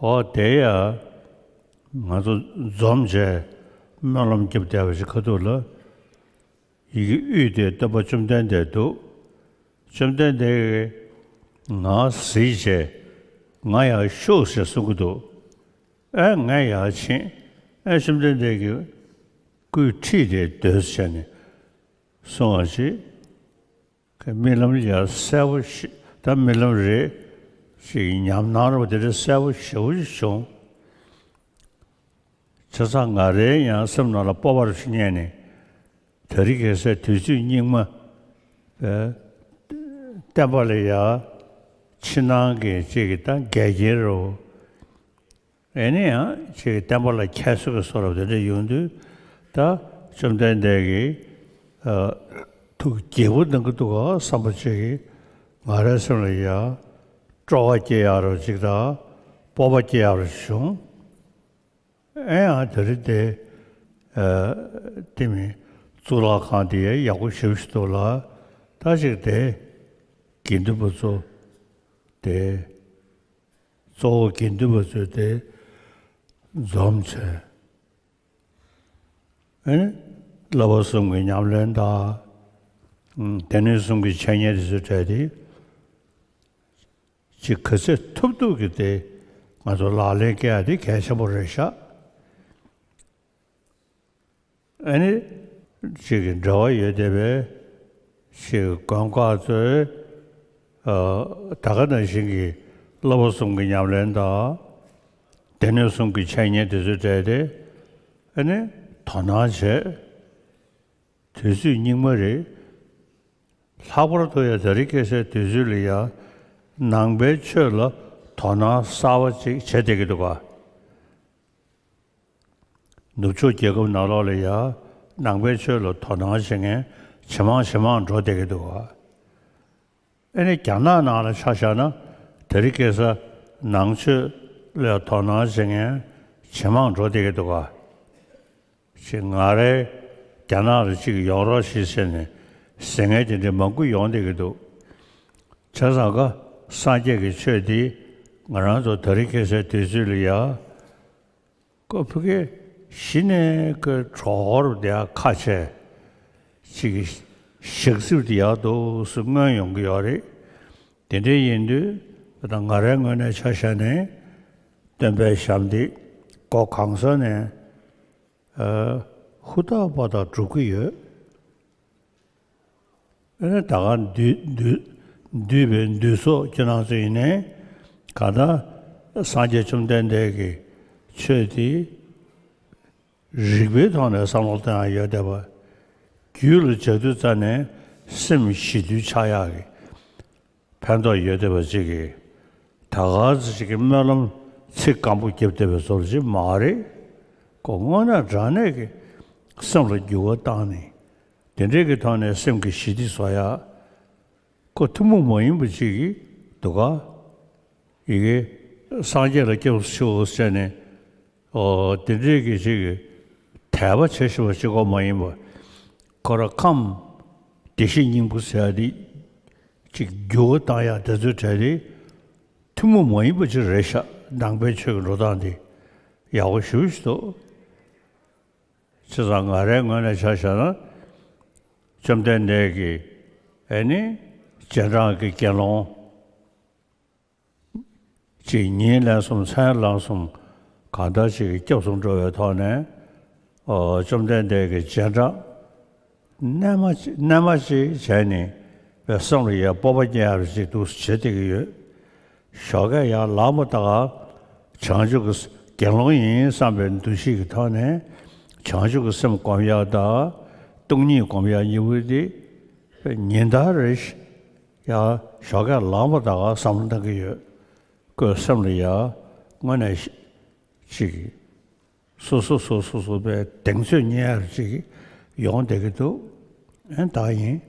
འོ་དེ་ཡ་ང་ཚོ་འཛོམས་བྱས་སྨོན་ལམ་རྒྱབ་བསྡད་པ་ཞིག་ཁ་ཐུག་ལ། ཡི་གེ་དབུས་དེར་སྟོན་པ་བཅོམ་ལྡན་འདས་འདུག་བཅོམ་ལྡན་འདས་ཀྱིས་ང་གཟིགས་བྱས་ང་ཡར་ཤོག་ཟེར་གསུང་གི་འདུག་ཨེ་ངས་ཡར་ཕྱིན། ཨེ་བཅོམ་ལྡན་འདས་ཀྱིས་སྐུའི་འཁྲིས་དེར་སྡོད་བྱས་ནས་གསུང་བ་ཞིག་རྨི་ལམ་ལ་ཡ་གསལ་པོ་ཞིག་ད་རྨི་ལམ་རེད་ཅིག་ཉམས་སྣང་རེད་པ། དེ་འདྲ་གསལ་པོ་ཞེ་པོ་ཞིག་བྱུང་། བྱས་ཙང་ང་རའི་ཡང་སེམས་ནང་ལ་སྤོབས་པ་རུ་ཞིག་རྙེད་ནས། དེ་རིང་ཁ་སང་དུས་ཚོད་སྙིགས་མ་བསྟན་པ་ལ་ཡ་ཕྱི་ནང་གི་ཅིག་གི་ད་འགལ་རྐྱེན་རུ། ཨེ་ནི་ཡང་ཅིག་གི་བསྟན་པ་ལ་ཁྱད་གསོད་ཀྱི་བཟོ་འདྲ་དེ་འདྲ་ཡོང་དུས། ད་བཅོམ་ལྡན་འདས་ཀྱིས་ཨ་ཐུགས་དགྱེས་པོ་གནང་གི་འདུག་ག་བསམ་པ་ཅིག་གིས་ང་རའི་སེམས་ལ་ཡ་སྤྲོ་བ་སྐྱེ་ཡག་རུ་ཅིག་དང་སྤོབས་པ་སྐྱེ་ཡག་རུ་བྱུང་། ཨེ་ཡང་དེ་རིང་དེ་ཨ་དེ་མིན་གཙུག་ལག་ཁང་དེ་ཡང་ཡག་པོ་ཞེ་པོ་ཞིག་འདུག་ལ། ད་ཅིག་དེ་དགེ་འདུན་པ་ཚོ་དེ་གཙོ་བོ་དགེ་འདུན་པ་ཚོས་དེ་འཛོམས་བྱས། ཨེ་བསླབ་པ་གསུམ་གྱི་ཉམས་ལེན་དང་། ཨ་སྡེ་སྣོད་གསུམ་གྱི་འཆད་ཉན་དེ་ཚོའི་གྲས་དེ་ཅིག་ག་ཚོད་ཐུབ་ཐུབ་ཀྱིས་དེ་ང་ཚོ་ལག་ལེན་བཀལ་ཡག་དེ་གལ་ཆེན་པོ་རེད་ཤག་ཨ་ནི་ཅིག་གི་འབྲེལ་བ་ཡོད་བསྡད་པའི་ཅིག་དགོན་ཁག་ཚོས་ཨ་ད་ག་ནང་བཞིན་གྱི་བསླབ་པ་གསུམ་གྱི་ཉམས་ལེན་དང་། སྡེ་སྣོད་གསུམ་གྱི་འཆད་ཉན་དེ་ཚོའི་གྲས་དེ་ཨ་ནི་དོ་སྣང་བྱས། དུས་ཚོད་སྙིགས་མ་རེད། ལྷག་པར་དུ་ཡང་དེ་རིང་ཁ་སང་དུས་ཚོད་ལ་ཡང་ནང་པའི་ཆོས་ལ་དོ་སྣང་གསར་པ་ཅིག་བྱེད་བསྡད་ཀྱི་འདུག་ག་ནུབ་ཕྱོགས་རྒྱལ་ཁབ་ནང་ལོགས་ལ་ཡང་ནང་པའི་ཆོས་ལ་དོ་སྣང་བྱེད་མཁན་ཇེ་མང་ཇེ་མང་འགྲོ་བསྡད་ཀྱི་འདུག་ག་ཨ་ནི་རྒྱ་ནག་ནང་ལ་ཆ་བཞག་ན་དེ་རིང་ཁ་སང་ནང་ཆོས་ལ་དོ་སྣང་བྱེད་མཁན་ཇེ་མང་འགྲོ་བསྡད་ཀྱི་འདུག་ག་ཅིག་ང་རའི་རྒྱ་ནག་ལ་ཅིག་ཡོང་རོགས་ཞེས་ཟེར་ནས་ཟེར་མཁན་དེ་འདྲ་མང་པོ་ཡོང་བསྡད་ཀྱི་འདུག་བྱས་ཙང་ཀ་སངས་རྒྱས་ཀྱི་ཆོས་འདི་ང་རང་ཚོ་དེ་རིང་ཁ་སང་དུས་ཚོད་ལ་ཡ་ཀ་ཕ་གི་གཞི་ནས་ཀ་གྲོགས་རུ་བསྡད་ཡ་ཁ་ཆེ་ཅིག་ཞག་རྩིབ་དེ་ཡག་འདུག་སུ་མངོན་ཡོང་གི་ཡོད་རེད། དེ་འདྲ་ཡིན་དུས་ད་ང་རའི་ངོས་ནས་ཆ་བཞག་ནས་སྟོན་པའི་ཞབས་འདེགས་སྒོ་གང་ས་ནས་ཨ་ཧུར་ཐག་པ་ཐག་སྒྲུབ་ཀྱི་ཡོད། ཨ་ནི་ད་ག་འདུས་འདུས་འདུས་པའི་འདུས་སོ་ཁྱེད་རང་ཚོ་ཡིན་ནའི་གང་ལྟར་སངས་རྒྱས་བཅོམ་ལྡན་འདས་ཀྱི་ཆོས་དེ་རིགས་པའི་ཐོག་ནས་བསམ་བློ་གཏོང་ཡ་ཡོད་བསྡད་པ། རྒྱུད་ལ་འཇགས་དུས་ཙམ་ནས་སེམས་ཞི་དུལ་ཆགས་ཡག་གི་ཕན་ཐོགས་ཡོད་བསྡད་པ་ཅིག་གིས། ད་ག་ཚོད་ཅིག་གི་སྨོན་ལམ་ཚིག་སྐམ་པོ་བརྒྱབ་བསྡད་པའི་བཟོ་འདྲ་ཅིག་མ་རེད། ཁོ་དངོས་གནས་དྲང་གནས་ཀྱི་སེམས་ལ་འགྱུར་བ་བཏང་ནས། དེ་འདྲའི་གི་ཐོག་ནས་སེམས་ཀྱི་ཞི་བདེ་བཟོ་ཡ། ཁོ་ཐུན་མོང་མ་ཡིན་པ་ཅིག་གི་འདུག་ག་ཡི་གེ་སངས་རྒྱས་ལ་སྐྱབས་སུ་མཆིའོ་ཟེར་ནས། ཨོ་དེ་འདྲའི་གི་ཅིག་གི་དད་པ་བྱེད་ཤེས་པ་ཅིག་ཁོ་མ་ཡིན་པ། ཁོ་རང་ཁམས་བདེ་གཤེགས་སྙིང་པོ་ཟེར་ཡ་དེ་ཅིག་འགྱུར་བ་བཏང་ཡ་དེ་ཚོའི་གྲས་དེ་ཐུན་མོང་མ་ཡིན་པ་ཅིག་རེད་ཤག་ནང་པའི་ཆོས་ཀྱི་འགྲོ་སྟངས་དེ་ཡག་པོ་ཞེ་པོ་ཞིག་འདུག་བྱས་ཙང་ང་རའི་ངོས་ནས་ཆ་བཞག་ན། བཅོམ་ལྡན་འདས་ཀྱིས་ཨེ་ནི་རྗེས་འབྲང་གི་དགེ་སློང་ཅིག་ཉིན་ལན་གསུམ་མཚན་ལན་གསུམ་གང་ལྟར་ཅིག་གི་སྐྱབས་སུ་འགྲོ་བའི་ཐོག་ནས། ཨོ་བཅོམ་ལྡན་འདས་ཀྱི་རྗེས་འབྲང་རྣལ་མ་ཅིག་རྣལ་མ་ཅིག་བྱས་ནས་པའི་སེམས་ལ་ཡ་སྤོབས་པ་སྐྱེ་ཡ་རུ་ཅིག་འདུག་བྱེད་བསྡད་ཀྱི་ཡོད། ཞོགས་ཀས་ཡར་ལངས་པ་དང་། བྱང་ཆུབ་ཀྱི་དགེ་སློང་ཡིན་བསམ་པའི་འདུ་ཤེས་ཀྱི་ཐོག་ནས་བྱང་ཆུབ་ཀྱི་སེམས་སྒོམ་ཡག་དང་སྟོང་ཉིད་སྒོམ་ཡག་གཉིས་པོ་དེ་ཉིན་ལྟར་རེ་བཞིན་ཡར་ཞོགས་ཀས་ལངས་པ་དང་བསམ་བློ་གཏང་གི་ཡོད། ཁོའི་སེམས་ལ་ཡ་དངོས་གནས་ཅིག་སོ་སོ་སོ་སོ་སོ་པའི་གདེང་ཚོད་རྙེད་ཡག་ཅིག་ཡོང་བསྡད་ཀྱི་འདུག་ཨེ་ད་ཡིན།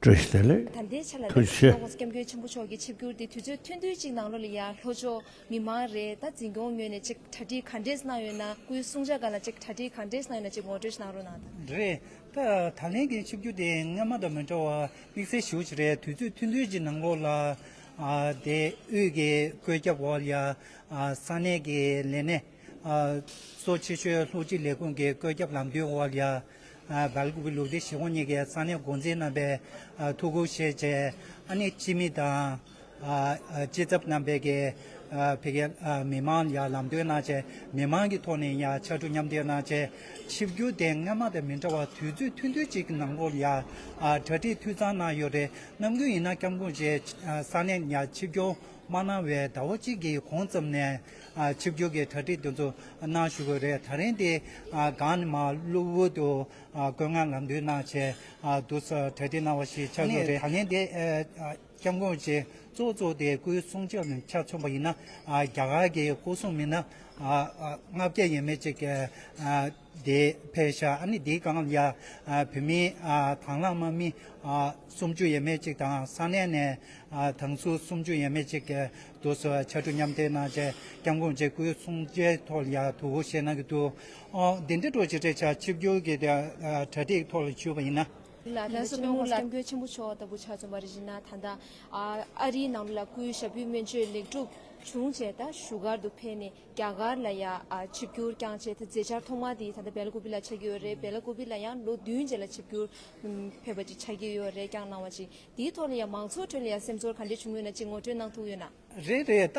བཀྲ་ཤིས་བདེ་ལེགས། ད་ལྟའི་ཆ་ལ་ཐུགས་རྗེ་ཆེ། སྐྱབས་མགོན་ཆེན་པོ་མཆོག་གི་ཆིབས་བསྒྱུར་དེ་དུས་ཚོད་ཐུང་ཐུང་ཅིག་ནང་ལོགས་ལ་ཡ་ལྷོ་ཕྱོགས་མི་མང་རེད། ད་འཛིན་སྐྱོང་ངོས་ནས་ཅིག་གྲ་སྒྲིག་ག་འདྲས་གནང་ཡོད་ན། སྐུའི་གསུང་བྱ་སྒང་ལ་ཅིག་གྲ་སྒྲིག་ག་འདྲས་གནང་ཡོད་ན་ཅིག་ངོ་སྤྲོད་ཞིག་གནང་རོགས་གནང་དང་། རེད། ད་ད་ལན་གྱི་ཆིབས་བསྒྱུར་དེ་སྔ་མ་དང་མི་འདྲ་བ་དམིགས་བསལ་ཞེ་པོ་ཅིག་རེད། དུས་ཚོད་ཐུང་ཐུང་ཅིག་ནང་ལོགས་ལ་ཨ་དེ་དབུས་ཀྱི་བཀོད་ཁྱབ་འོག་ལ་ཡ་ཨ་ས་གནས་ཀྱི་ལས་སྣེ། ཨ་གཙོ་ཆེ་ཤོས་ལྷོ་སྤྱི་ལས་ཁུངས་ཀྱི་བཀོད་ཁྱབ་ལམ་སྟོན་འོག་ལ་ཡ། ཨ་སྦེལ་ཀོབ་ལུགས་བདེ་གཞིས་ཁོངས་གཉིས་ཀྱི་ས་གནས་འགོ་འཛིན་རྣམ་པས་ཨ་ཐུགས་ཁུར་བཞེས་བྱས། ཨ་ནི་སྤྱི་མི་དང་ཨ་ཨ་སྤྱི་ཚབ་རྣམ་པས་ཀྱི་ཨ་ཕ་གི་ཨ་མི་མང་ལ་ལམ་སྟོན་གནང་བྱས། མི་མང་གི་ཐོག་ནས་ཡང་ཕྱར་གྲུ་མཉམ་འདེགས་གནང་བྱས། ཆིབས་བསྒྱུར་དེ་སྔ་མ་དང་མི་འདྲ་བར་དུས་ཚོད་ཐུང་ཐུང་ཅིག་གི་ནང་ལོགས་ལ་ཡ་ཨ་གྲ་སྒྲིག་འཐུས་ཚང་གནང་ཡོད་རེད། ནམ་རྒྱུན་ཡིན་ན་སྐྱབས་མགོན་མཆོག་ཨ་ས་གནས་ཡ་ཆིབས་བསྒྱུར་མ་གནང་བའི་ཟླ་བ་གཅིག་གི་གོང་ཙམ་ནས་ཨ་ཆིབས་བསྒྱུར་གྱི་གྲ་སྒྲིག་དེ་ཚོ་གནང་བཞུགས་ཀྱི་རེད། ད་རིང་དེ་ཨ་གང་ནས་མར་གློ་བུར་དུ་ཨ་བཀོད་མངགས་ལམ་སྟོན་གནང་བྱས། ཨ་འདུག་སེ་གྲ་སྒྲིག་གནང་བ་ཞིག་ཆགས་ཡོད་རེད། ད་ལན་དེ་ཨ་སྐྱབས་མགོན་མཆོག་གཙོ་བོ་གཙོ་བོ་དེ་སྐུའི་གསུང་ཆོས་ལ་ཆ་མཚོན་པ་ཡིན་ན། ཨ་རྒྱ་གར་གྱི་སྐུ་སྲུང་མི་སྣ་ཨ་ཨ་ལྔ་བརྒྱ་ཡས་མས་ཅིག་ཨ་དེ་ཕེབས་ཤག་ཨ་ནི་དེའི་སྒང་ལ་ཡ་ཨ་བོད་མི་ཨ་དང་བླངས་དམག་མི་ཨ་སུམ་ཅུ་ཡས་མས་ཅིག་དང་། ས་གནས་ནས་ཨ་དང་སུ་སུམ་ཅུ་ཡས་མས་ཅིག་འདུག་སེ་ཕྱར་གྲུ་མཉམ་འདེགས་གནང་བྱས། སྐྱབས་མགོན་མཆོག་སྐུའི་གསུང་ཆོས་ཐོག་ལ་ཡ་ཐུགས་ཁུར་བཞེས་གནང་གི་འདུག་ཨོ་འདི་འདྲ་འགྲོ་ཅིག་རེད་ཤག་ཆིབས་བསྒྱུར་གྱི་དེ་ཨ་གྲ་སྒྲིག་ཐོག་ལ་ཞུས་པ་ཡིན་ན། ལགས་སོ། སྐྱབས་མགོན་ཆེན་པོ་མཆོག་ལྟ་བུ་ཆ་མཚོན་པ་རེད་བཞིན་ན། ད་ལྟ་ཨ་ཨ་རིའི་ནང་ལ་སྐུའི་ཞབས་པུས་སྨན་བཅོས་ལེགས་གྲུབ་བྱུང་བྱས། ད་བཞུགས་སྒར་དུ་ཕེབས་ནས་རྒྱ་གར་ལ་ཡ་ཨ་ཆིབས་བསྒྱུར་བསྐྱངས་བྱས། ད་མཛད་འཆར་ཐོག་མ་དེ་ད་ལྟ་སྦེལ་ཀོབ་ལ་ཆགས་ཀྱི་ཡོད་རེད། སྦེལ་ཀོབ་ལ་ཡང་ལོ་བདུན་རྗེས་ལ་ཆིབས་བསྒྱུར་ཕེབས་པ་ཅིག་ཆགས་ཀྱི་ཡོད་རེད། བསྐྱངས་གནང་བ་ཅིག་དེའི་ཐོག་ལ་ཡང་མང་ཚོགས་ཁྲོད་ལ་ཡང་སེམས་ཚོར་ག་འདྲས་བྱུང་ཡོད་ན་ཅིག་ངོ་སྤྲོད་གནང་ཐུབ་ཡོད་ན། རེད་རེད། ད་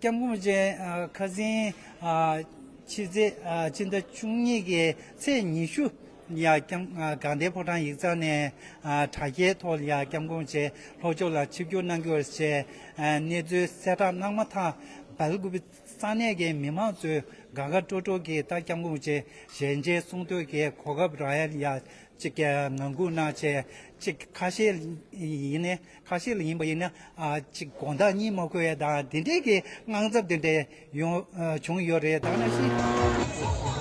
སྐྱབས་མགོན་མཆོག་ཨ་ཁ་སང་ཨ་ཕྱི་ཚེས་ཨ་ཕྱི་ཟླ་བཅུ་གཉིས་ཀྱི་ཚེས་ཉི་ཤུ་ཡ་སྐྱབས་ཨ་དགའ་ལྡན་ཕོ་བྲང་ཡིག་ཚང་ནས་ཨ་དྲ་རྒྱའི་ཐོག་ལ་ཡ་སྐྱབས་མགོན་མཆོག་ལྷོ་ཕྱོགས་ལ་ཆིབས་བསྒྱུར་གནང་གི་ཡོད་ཅེས་ཨ་གནས་ཚུལ་གསལ་བསྒྲགས་གནང་མ་ཐག་སྦེལ་ཀོབ་ས་གནས་ཀྱི་མི་མང་ཚོས་དགའ་དགའ་སྤྲོ་སྤྲོ་གིས་ད་སྐྱབས་མགོན་མཆོག་ཞལ་མཇལ་གསུང་ཐོས་ཀྱི་གོ་སྐབས་རག་ཡ་ལ་ཡ་ཅིག་ངང་སྒུག་གནང་བྱས། ཅིག་ཁ་ཤས་ཡིན་ནའི་ཁ་ཤས་ལ་ཡིན་པ་ཡིན་ན་ཨ་ཅིག་དགོང་དག་གཉིད་མ་ཁུག་ཡ་དང་དེ་འདྲའི་གི་དངངས་འཚབ་དེ་འདྲའི་ཡོང་ཨ་བྱུང་ཡོད་རེད། ད་ནང་བཞིན།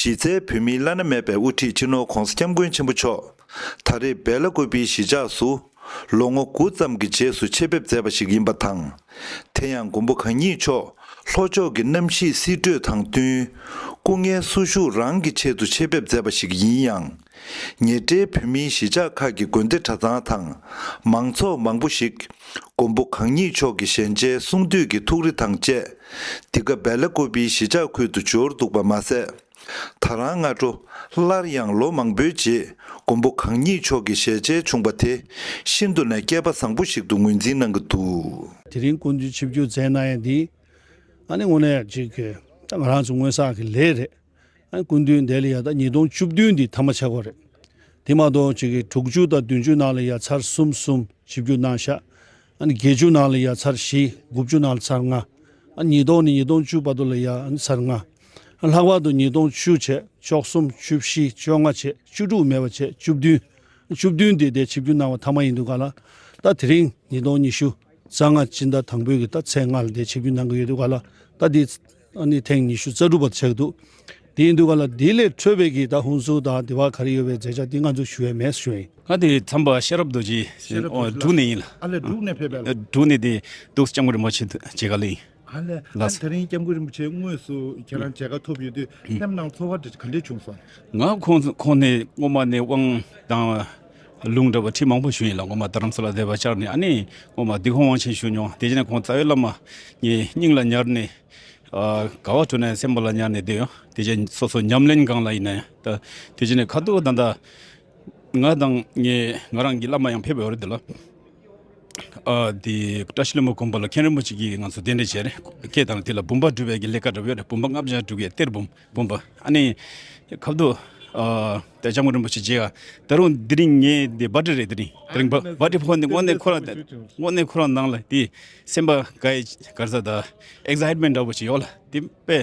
གཞི་རྩའི་བོད་མིའི་བླ་ན་མེད་པའི་དབུ་ཁྲིད་སྤྱི་ནོར་༧གོང་ས་༧སྐྱབས་མགོན་ཆེན་པོ་མཆོག་ད་རེས་སྦེ་ལ་ཀོ་པིའི་གཞིས་ཆགས་སུ་ལོ་ངོ་དགུ་ཙམ་གྱི་རྗེས་སུ་ཆེད་ཕེབས་མཛད་པ་ཞིག་ཡིན་པ་དང་། དེ་ཡང་མགོན་པོ་གང་ཉིད་མཆོག་ལྷོ་ཕྱོགས་ཀྱི་གནམ་གཤིས་བསིལ་དྲོད་དང་བསྟུན། སྐུ་ངལ་སུ་ཞུགས་རང་གི་ཆེད་དུ་ཆེད་ཕེབས་མཛད་པ་ཞིག་ཡིན་ཡང་། ཉེ་འབྲེལ་བོད་མིའི་གཞིས་ཆགས་ཁག་གི་དགོན་སྡེ་གྲྭ་ཚང་དང་མང་ཚོགས་མང་པོ་ཞིག་མགོན་པོ་གང་ཉིད་མཆོག་གི་ཞལ་མཇལ་གསུང་འདུས་ཀྱི་ཐུགས་རེ་དང་བཅས། འདི་ག་སྦེ་ལ་ཀོ་པིའི་གཞིས་ཆགས་ཁུལ་དུ་འབྱོར་འདུག་པ་མ་ཟད། ད་རང་སྔ་དྲོ་སླར་ཡང་ལོ་མང་པོའི་རྗེས་མགོན་པོ་གང་ཉིད་མཆོག་གི་ཞལ་མཇལ་བྱུང་བ་དེ་ཤིན་ཏུ་ནས་སྐལ་པ་བཟང་པོ་ཞིག་ཏུ་ངོས་འཛིན་གནང་གི་འདུག་དེ་རིང་སྐུ་མདུན་ཆིབས་བསྒྱུར་མཛད་གནང་ཡ་འདི་ཨ་ནི་དངོས་གནས་ཅིག་ད་ང་རང་ཚོ་སྔོན་བསགས་ཀྱི་ལས་རེད། ཨ་ནི་སྐུ་མདུན་འདི་ལ་ཡ་ད་ཉིས་སྟོང་བཅུ་བདུན་འདི་མཐའ་མ་ཆགས་ཀྱི་ཡོད་རེད། དེ་མ་གཏོགས་ཅིག་གི་དྲུག་ཅུ་དང་བདུན་ཅུ་ནང་ལ་ཡ་ཚར་གསུམ་གསུམ་ཆིབས་བསྒྱུར་གནང་ཤག་ཨ་ནི་བརྒྱད་ཅུ་ནང་ལ་ཡ་ཚར་བཞི། དགུ་བཅུ་ནང་ལ་ཚར་ལྔ། ཨ་ནི་ཉིས་སྟོང་ནས་ཉིས་སྟོང་བཅུ་བར་དུ་ལ་ཡ་ཨ་ནི་ཚར་ལྔ། ཨ་ལྷག་པར་དུ་ཉིས་སྟོང་བཅུ་བྱས། བཅུ་གསུམ། བཅུ་བཞི། བཅོ་ལྔ་བྱས། བཅུ་དྲུག་མེད་པ་བྱས། བཅུ་བདུན། བཅུ་བདུན་དེ་དེ་ཆིབས་བསྒྱུར་གནང་བ་ཐ་མ་ཡིན་དུས་ག་ལ། ད་དེ་རིང་ཉིས་སྟོང་ཉི་ཤུ་རྩ་ལྔ་སྤྱི་ཟླ་དང་པོའི་གི་ད་ཚེས་ལྔ་ལ་དེ་ཆིབས་བསྒྱུར་གནང་གི་ཡོད་དུས་ག་ལ། ད་དེ་ཨ་ནི་ཐེངས་ཉི་ཤུ་རྩ་དྲུག་པ་ཆགས་འདུག་དེ་ཡིན་དུས་ག་ལ་དེ་ལས་འཕྲོས་པའི་གི་ད་ཧུན་སུར་དང་དེ་བ་ག་རེ་ཡོད་པའི་མཛད་འཆར་དེ་ང་ཚོ་ཞུ་ཡས་མེད་ཞུ་ཡས་ཡིན། ང་དེ་ཚན་པ་ཤེས་རབ་རྡོ་རྗེ། ཤེས་རབ་རྡོ་རྗེ་འབྲུག་ནས་ཡིན་ལ། ཨ་ལས་འབྲུག་ནས་ཕེབས་པའི་ལ། འབྲུག་ནས་དེ་འདུག་སྐྱབས་མགོན་རིན་པོ་ཆེ་མཇལ་ཁ་ལ་ཡིན། ཨ་ལས། ལགས་སོ། ཨ་ནི་དེ་རིང་སྐྱབས་མགོན་རིན་པོ་ཆེ་དངོས་སུ་ཁྱེད་རང་མཇལ་ཁ་ཐོབ་ཡོད་དུས་སེམས་ནང་ཚོར་བ་ག་འདྲ་བྱུང་སོང་། ང་ཁོང་ཁོང་ནས་སྔོན་མ་ནས་དབང་དང་ལུང་འདྲ་བ་ཁྲིད་མང་པོ་ཞུས་ཡིན་ལ། སྔོན་མ་རྡ་རམ་ས་ལ་བསྡད་པ་ཆགས་ནས། ཨ་ནི་སྔོན་མ་སྡིག་སྤོང་དབང་ཆེན་ཞུ་མྱོང་། དེ་རྗེས་ནས་ཁོང་རྩ་བའི་བླ་མ་ངའི་སྙིང་ལ་ཉར་ནས། ཨ་དགའ་བ་སྤྲོ་ནས་སེམས་པ་ལ་ཉར་ནས་བསྡད་ཡོང་། དེ་རྗེས་སོ་སོ་ཉམས་ལེན་སྒང་ལ་ཡིན་ན་ཡང་ད་དེ་རྗེས་ནས་ཁ་ཐུག་ད་ལྟ་ང་དང་ངའི་ང་རང་གི་བླ་མ་ཡང་ཕེབས་ཡོད་རེད་དེ་ལ། ཨ་དེ་བཀྲ་ཤིས་ལྷུན་པོ་དགོན་པ་ལ་མཁན་རིན་པོ་ཆེ་གིས་ང་ཚོ་གདན་འདྲེན་བྱས་རེད། སྐད་དང་དེ་ལ་བུམ་པ་སྒྲུབ་པའི་གི་ལས་ཀ་འདྲ་པོ་ཡོད་རེད། བུམ་པ་ལྔ་བརྒྱ་སྒྲུབ་ཡས་གཏེར་བུམ་བུམ་པ། ཨ་ནི་ཁ་ཐུག་ཨ་ད་སྐྱབས་མགོན་རིན་པོ་ཆེ་མཇལ་ཡ་ད་རུང་དེ་རིང་ངས་འདི་བྷ་ཊི་རེད། དེ་རིང་དེ་རིང་བྷ་ཊི་ཕོན་འདི་དངོས་གནས་ཁོ་རང་དངོས་གནས་ཁོ་རང་ནང་ལ་དེ་སེམས་པ་དགའ་ཡི་གར་ས་ད་ཨེག་སའིཊ་མེན་ཊི་འདྲ་པོ་ཞིག་ཡོད་ལ། དེ་དཔེ་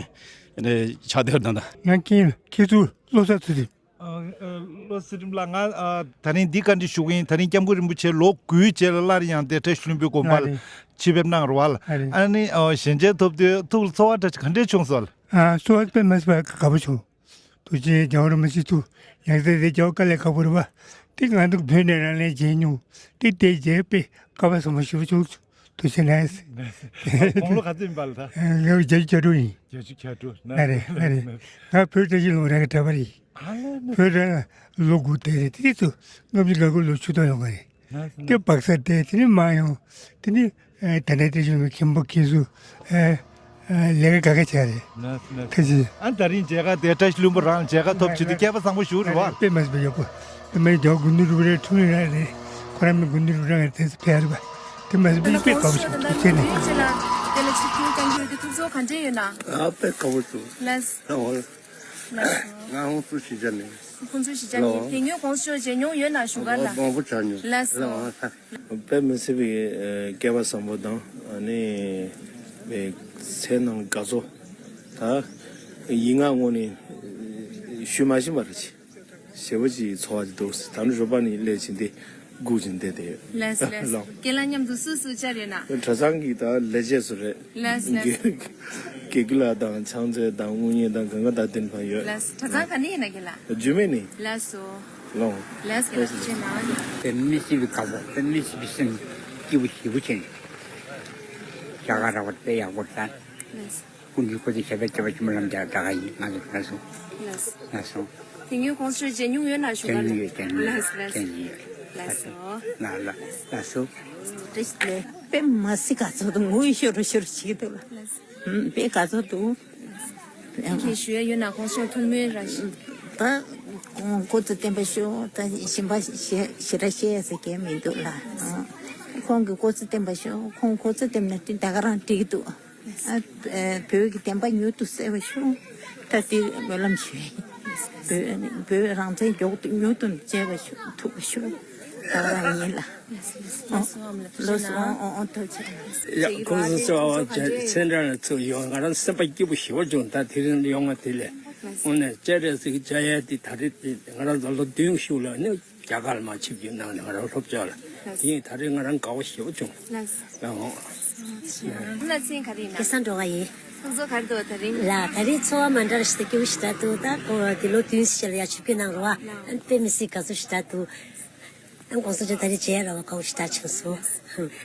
ཆགས་བསྡད་ད་ད། ང་ཁྱེད་ཁྱེད་ཚོ་བློ་གསར་ཚུལ་ཁྲིམས། ཨ་ཨ་བློ་གསར་ཚུལ་ཁྲིམས་ལགས། ང་ཨ་ད་རིང་འདི་བཀའ་འདྲི་ཞུ་གི་ཡིན། ད་རིང་སྐྱབས་མགོན་རིན་པོ་ཆེ་ལོ་དགུའི་རྗེས་ལ་སླར་ཡང་དེ་བཀྲ་ཤིས་ལྷུན་པོའི་དགོན་པ་ལ་ཨ་རེད། ཆིབས་ཕེབས་གནང་རེད་བ་ལ། ཨ་རེད། ཨ་ནི་ཨ་ཞལ་མཇལ་ཐོབ་དུས་ཐུགས་ལ་ཚོར་བ་འདྲ་ག་འདྲས་བྱུང་སོང་ལ། ཨ་ཚོར་བ་དཔེ་མ་སྲིད་པ་དགའ་པོ་བྱུང་། ཐུགས་རྗེ་ཆེ། རྒྱལ་བ་རིན་པོ་ཆེ་ཐུགས་ཡང་སེ་དེ་རྒྱལ་བ་དཀའ་ལས་ཁག་པོ་རེད་བ། དེ་ང་ཚོ་བོད་ནས་རང་ལས་བྱེད་མྱོང་། དེ་དེ་རྗེས་དཔེ་དཀའ་བ་བཟང་པོ་ཞེ་པོ་བྱུང་། ཐུགས་རྗེ་ཆེ་གནང་། དགུང་ལོ་ག་ཚོད་ཡིན་པ་ལ་ད། ལོ་བརྒྱད་ཅུ་གྱ་དྲུག་ཡིན། བརྒྱད་ཅུ་གྱ་དྲུག་ན། ཨ་རེད་ཨ་རེད། ང་བོད་བཀྲ་ཤིས་ལྷུན་པོ་རང་གི་གྲྭ་པ་རེད། ཨ་ལས་ནི། བོད་རང་ལོ་དགུ་དེ་རེད། དེ་དུས་ལྔ་བཅུ་ང་དགུ་ལོ་ཆུ་ཐོག་ཡོང་བ་རེད། ལགས་སོ། དེ་སྦག་ས་དེ་དེ་ནི་མ་ཡོང་། དེ་ནི་ཨ་ད་ལྟའི་བཀྲ་ཤིས་ལྷུན་པོའི་མཁན་པོ་མཁན་ཟུར་ཨ་ཨ་ལས་ཀ་ག་ག་བྱས་རེད། ལགས་སོ་ལགས་སོ། ཐུགས་རྗེ་ཆེ། ཨ་ད་རིང་མཇལ་ཁ་དེ་བཀྲ་ཤིས་ལྷུན་པོ་རང་མཇལ་ཁ་ཐོབ་བྱེད་དུས་སྐལ་པ་བཟང་པོ་ཞིག་རེད་བ། དཔེ་མ་སྲིད་པའི་ཡག་པོ། དེ་མ་ཡིན་རྒྱལ་བ་དགུང་ལོ་དྲུག་རེ་འཁྲུངས་རེ་རེད། ཁོ་རང་མི་དགུང་ལོ་དྲུག་རེ་ངར་དེ་ཚོ་ཕེབས་རེད་བ། དེ་མ་སྲིད་པའི་དཔེ་དགའ་པོ་ཞིག་ཐུགས་རྗེ་ཆེ་ནས། དེ་ལ་ཆིབས་བསྒྱུར་བསྐྱངས་རྒྱུ་དེ་ཐུགས་ཚོར་ག་འདྲས་ཡོད་ན། ཨ་དཔེ་དགའ་པོ་འདུག་ལགས་སོ། ཨ་འོ། ལགས་སོ། ང་ཧོན་སུར་གཞིས་ཆགས་ནས། ཧོན་སུར་གཞིས་ཆགས་ནས། ལོ། དེ་སྔོན་གོང་ས་མཆོག་མཇལ་མྱོང་ཡོད་ན་བཞུགས་སྒར་ལ། མང་པོ་བྱ་མྱོང་། ལགས་སོ། ལོ། དཔེ་མི་སྲིད་པའི་ཨ་སྐལ་བ་བཟང་པོ་དང་ཨ་ནི་པའི་ཚེ་ནང་དགའ་ཚོར་ད་ཡིག་ངག་ངོ་ནས་ཞུ་མ་ཤེས་པ་རེད། ཞེ་པོ་ཅིག་ཚོར་བ་ཅིག་འདུག་ད་ནི་རོགས་པ་ནི་སླེབས་ཕྱིན་ཏེ་སྒུག་ཅིང་བསྡད་དེ་ཡོད། ལགས་སོ་ལགས་སོ། ལགས། ཁྱེད་རང་མཉམ་དུ་སུ་སུ་བཅར་ཡོད་ན། གྲྭ་ཚང་གི་ད་ལས་བྱེད་ཚོ་རེད། ལགས་སོ་ལགས་སོ། དགེ་དགེ་རྒན་ལགས་དང་ཕྱག་མཛོད་དང་དངུལ་གཉེར་དང་གང་ག་ད་དེ་འདྲ་ཡོད། ལགས་སོ། གྲྭ་ཚང་ག་ནས་ཡིན་ན་ཁྱེད་ལ། འཇུ་མེད་ནི། ལགས་སོ། ལགས། ལགས་སོ། ཐུགས་རྗེ་གནང་། དཔེ་མི་སྲིད་པའི་དགའ་པོ། དཔེ་མི་སྲིད་པའི་སེམས་སྐྱིད་པོ་ཞེ་པོ་བྱས་ནས། རྒྱ་གར་ར་བ་དཔེ་ཡག་པོ་རེད། ལགས་སོ། སྐུ་མདུན་སྐུ་ཚེ་ཞབས་པད་བསྐལ་པ་ཆེན་པོ་ལ་མཇལ་དགའ་ཡིན། ང་ཚོ་ལགས་སོ། ལགས་སོ། ལགས་སོ། དེ་སྔོན་གོང་ས་མཆོག་མཇལ་མྱོང་ཡོད་ན་ཞུ་ག་ལ། མཇལ་མྱོང་ཡོད། མཇལ་མྱོང་ཡོད། ལགས་སོ་ལགས་སོ། མཇལ་མྱོང་ཡོད། ལགས་སོ། ལགས་ལགས་ལགས་སོ། དཔེ་མ་སྲིད་དགའ་ཚོར་འདུག་ངུ་ཤོར་ཤོར་བྱེད་ཀྱི་འདུག་ལ། ལགས་སོ། ཨུམ། དཔེ་དགའ་ཚོར་འདུག་དེ་གས་ཞུ་ཡ་ཡོད་ན་གོང་ས་མཆོག་ཐུགས་སྨོན་ར་ཞིག་ད་སྐུ་ཚེ་བརྟན་པ་ཤོག་ད་གཞན་པ་ཞེ་ཞེ་དྲག་བཤད་ཡ་ཟེར་མཁན་མི་འདུག་ལ། ཨ། ཁོང་གི་སྐུ་ཚེ་བརྟན་པ་ཤོག་ཁོང་སྐུ་ཚེ་བརྟན་ན་དེ་ད་ག་རང་འགྲིག་གི་འདུག་ཨ། བོད་ཀྱི་བདེན་པ་མྱུར་དུ་གསལ་བ་ཤོག་ད་དེ་སྨོན་ལམ་ཞུ་ཡ་ཡིན། བོད་བོད་རང་བཙན་མགྱོགས་དུ་མྱུར་དུ་མཇལ་བ་ཤོག་ཐུབ་པ་ཤོག་ད་ག་རང་ཡིན་ལ། ལགས་སོ། ལགས་སོ། ཨོ་ལགས་སོ། ཨོ་ཨོ་ཨོ་ཐུགས་རྗེ་ཆེ། ཡ་ཁོང་ཚོ་ཚོ་ཨ་ཅག་སེ་འདྲ་ལ་ཚུར་ཡོང་ང་རང་སེམས་པ་སྐྱིད་པོ་ཞེ་པོ་བྱུང་། ད་དེ་རིང་ཡོང་བ་དེ་ལས་དངོས་གནས་སྤྱན་རས་གཟིགས་མཇལ་ཡ་དེ་ད་རེས་དེ་ང་རང་ཚོ་ལོ་བདུན་ཤུགས་ལ་ནི་རྒྱ་གར་ལ་མར་ཆིབས་བསྒྱུར་གནང་ནས་ང་རང་སློབ་སྦྱོང་ལ་དེ་ཡིན། ད་རེས་ང་རང་དགའ་བོ་ཞེ་པོ་བྱུང་། ལགས་སོ། ལགས་འོང་། ལགས་སེ་ག་རེ་ཡིན་ན། སྐལ་བཟང་སྒྲོལ་དཀར་ཡིན། ཚོགས་གཙོ་ག་རེ་འདུག་ད་རིང་། ལ་ད་རེས་ཚོར་བ་མ་འདྲ་བ་ཞིག་ད་སྐྱིད་པོ་ཞིག་ད་འདུག་ད་ཁོ་དེ་ལོ་བདུན་ཞིག་ལ་ཡ་ཆིབས་བསྒྱུར་གནང་རོགས་ཨ། དཔེ་མི་སྲིད་དགའ་ཚོར་ཞིག་ད་འདུག་ཨ་གོང་ས་མཆོག་ད་རེས་མཇལ་ར་བ་དགའ་བོ་ཞེ་དྲག་བྱུང་སོང་།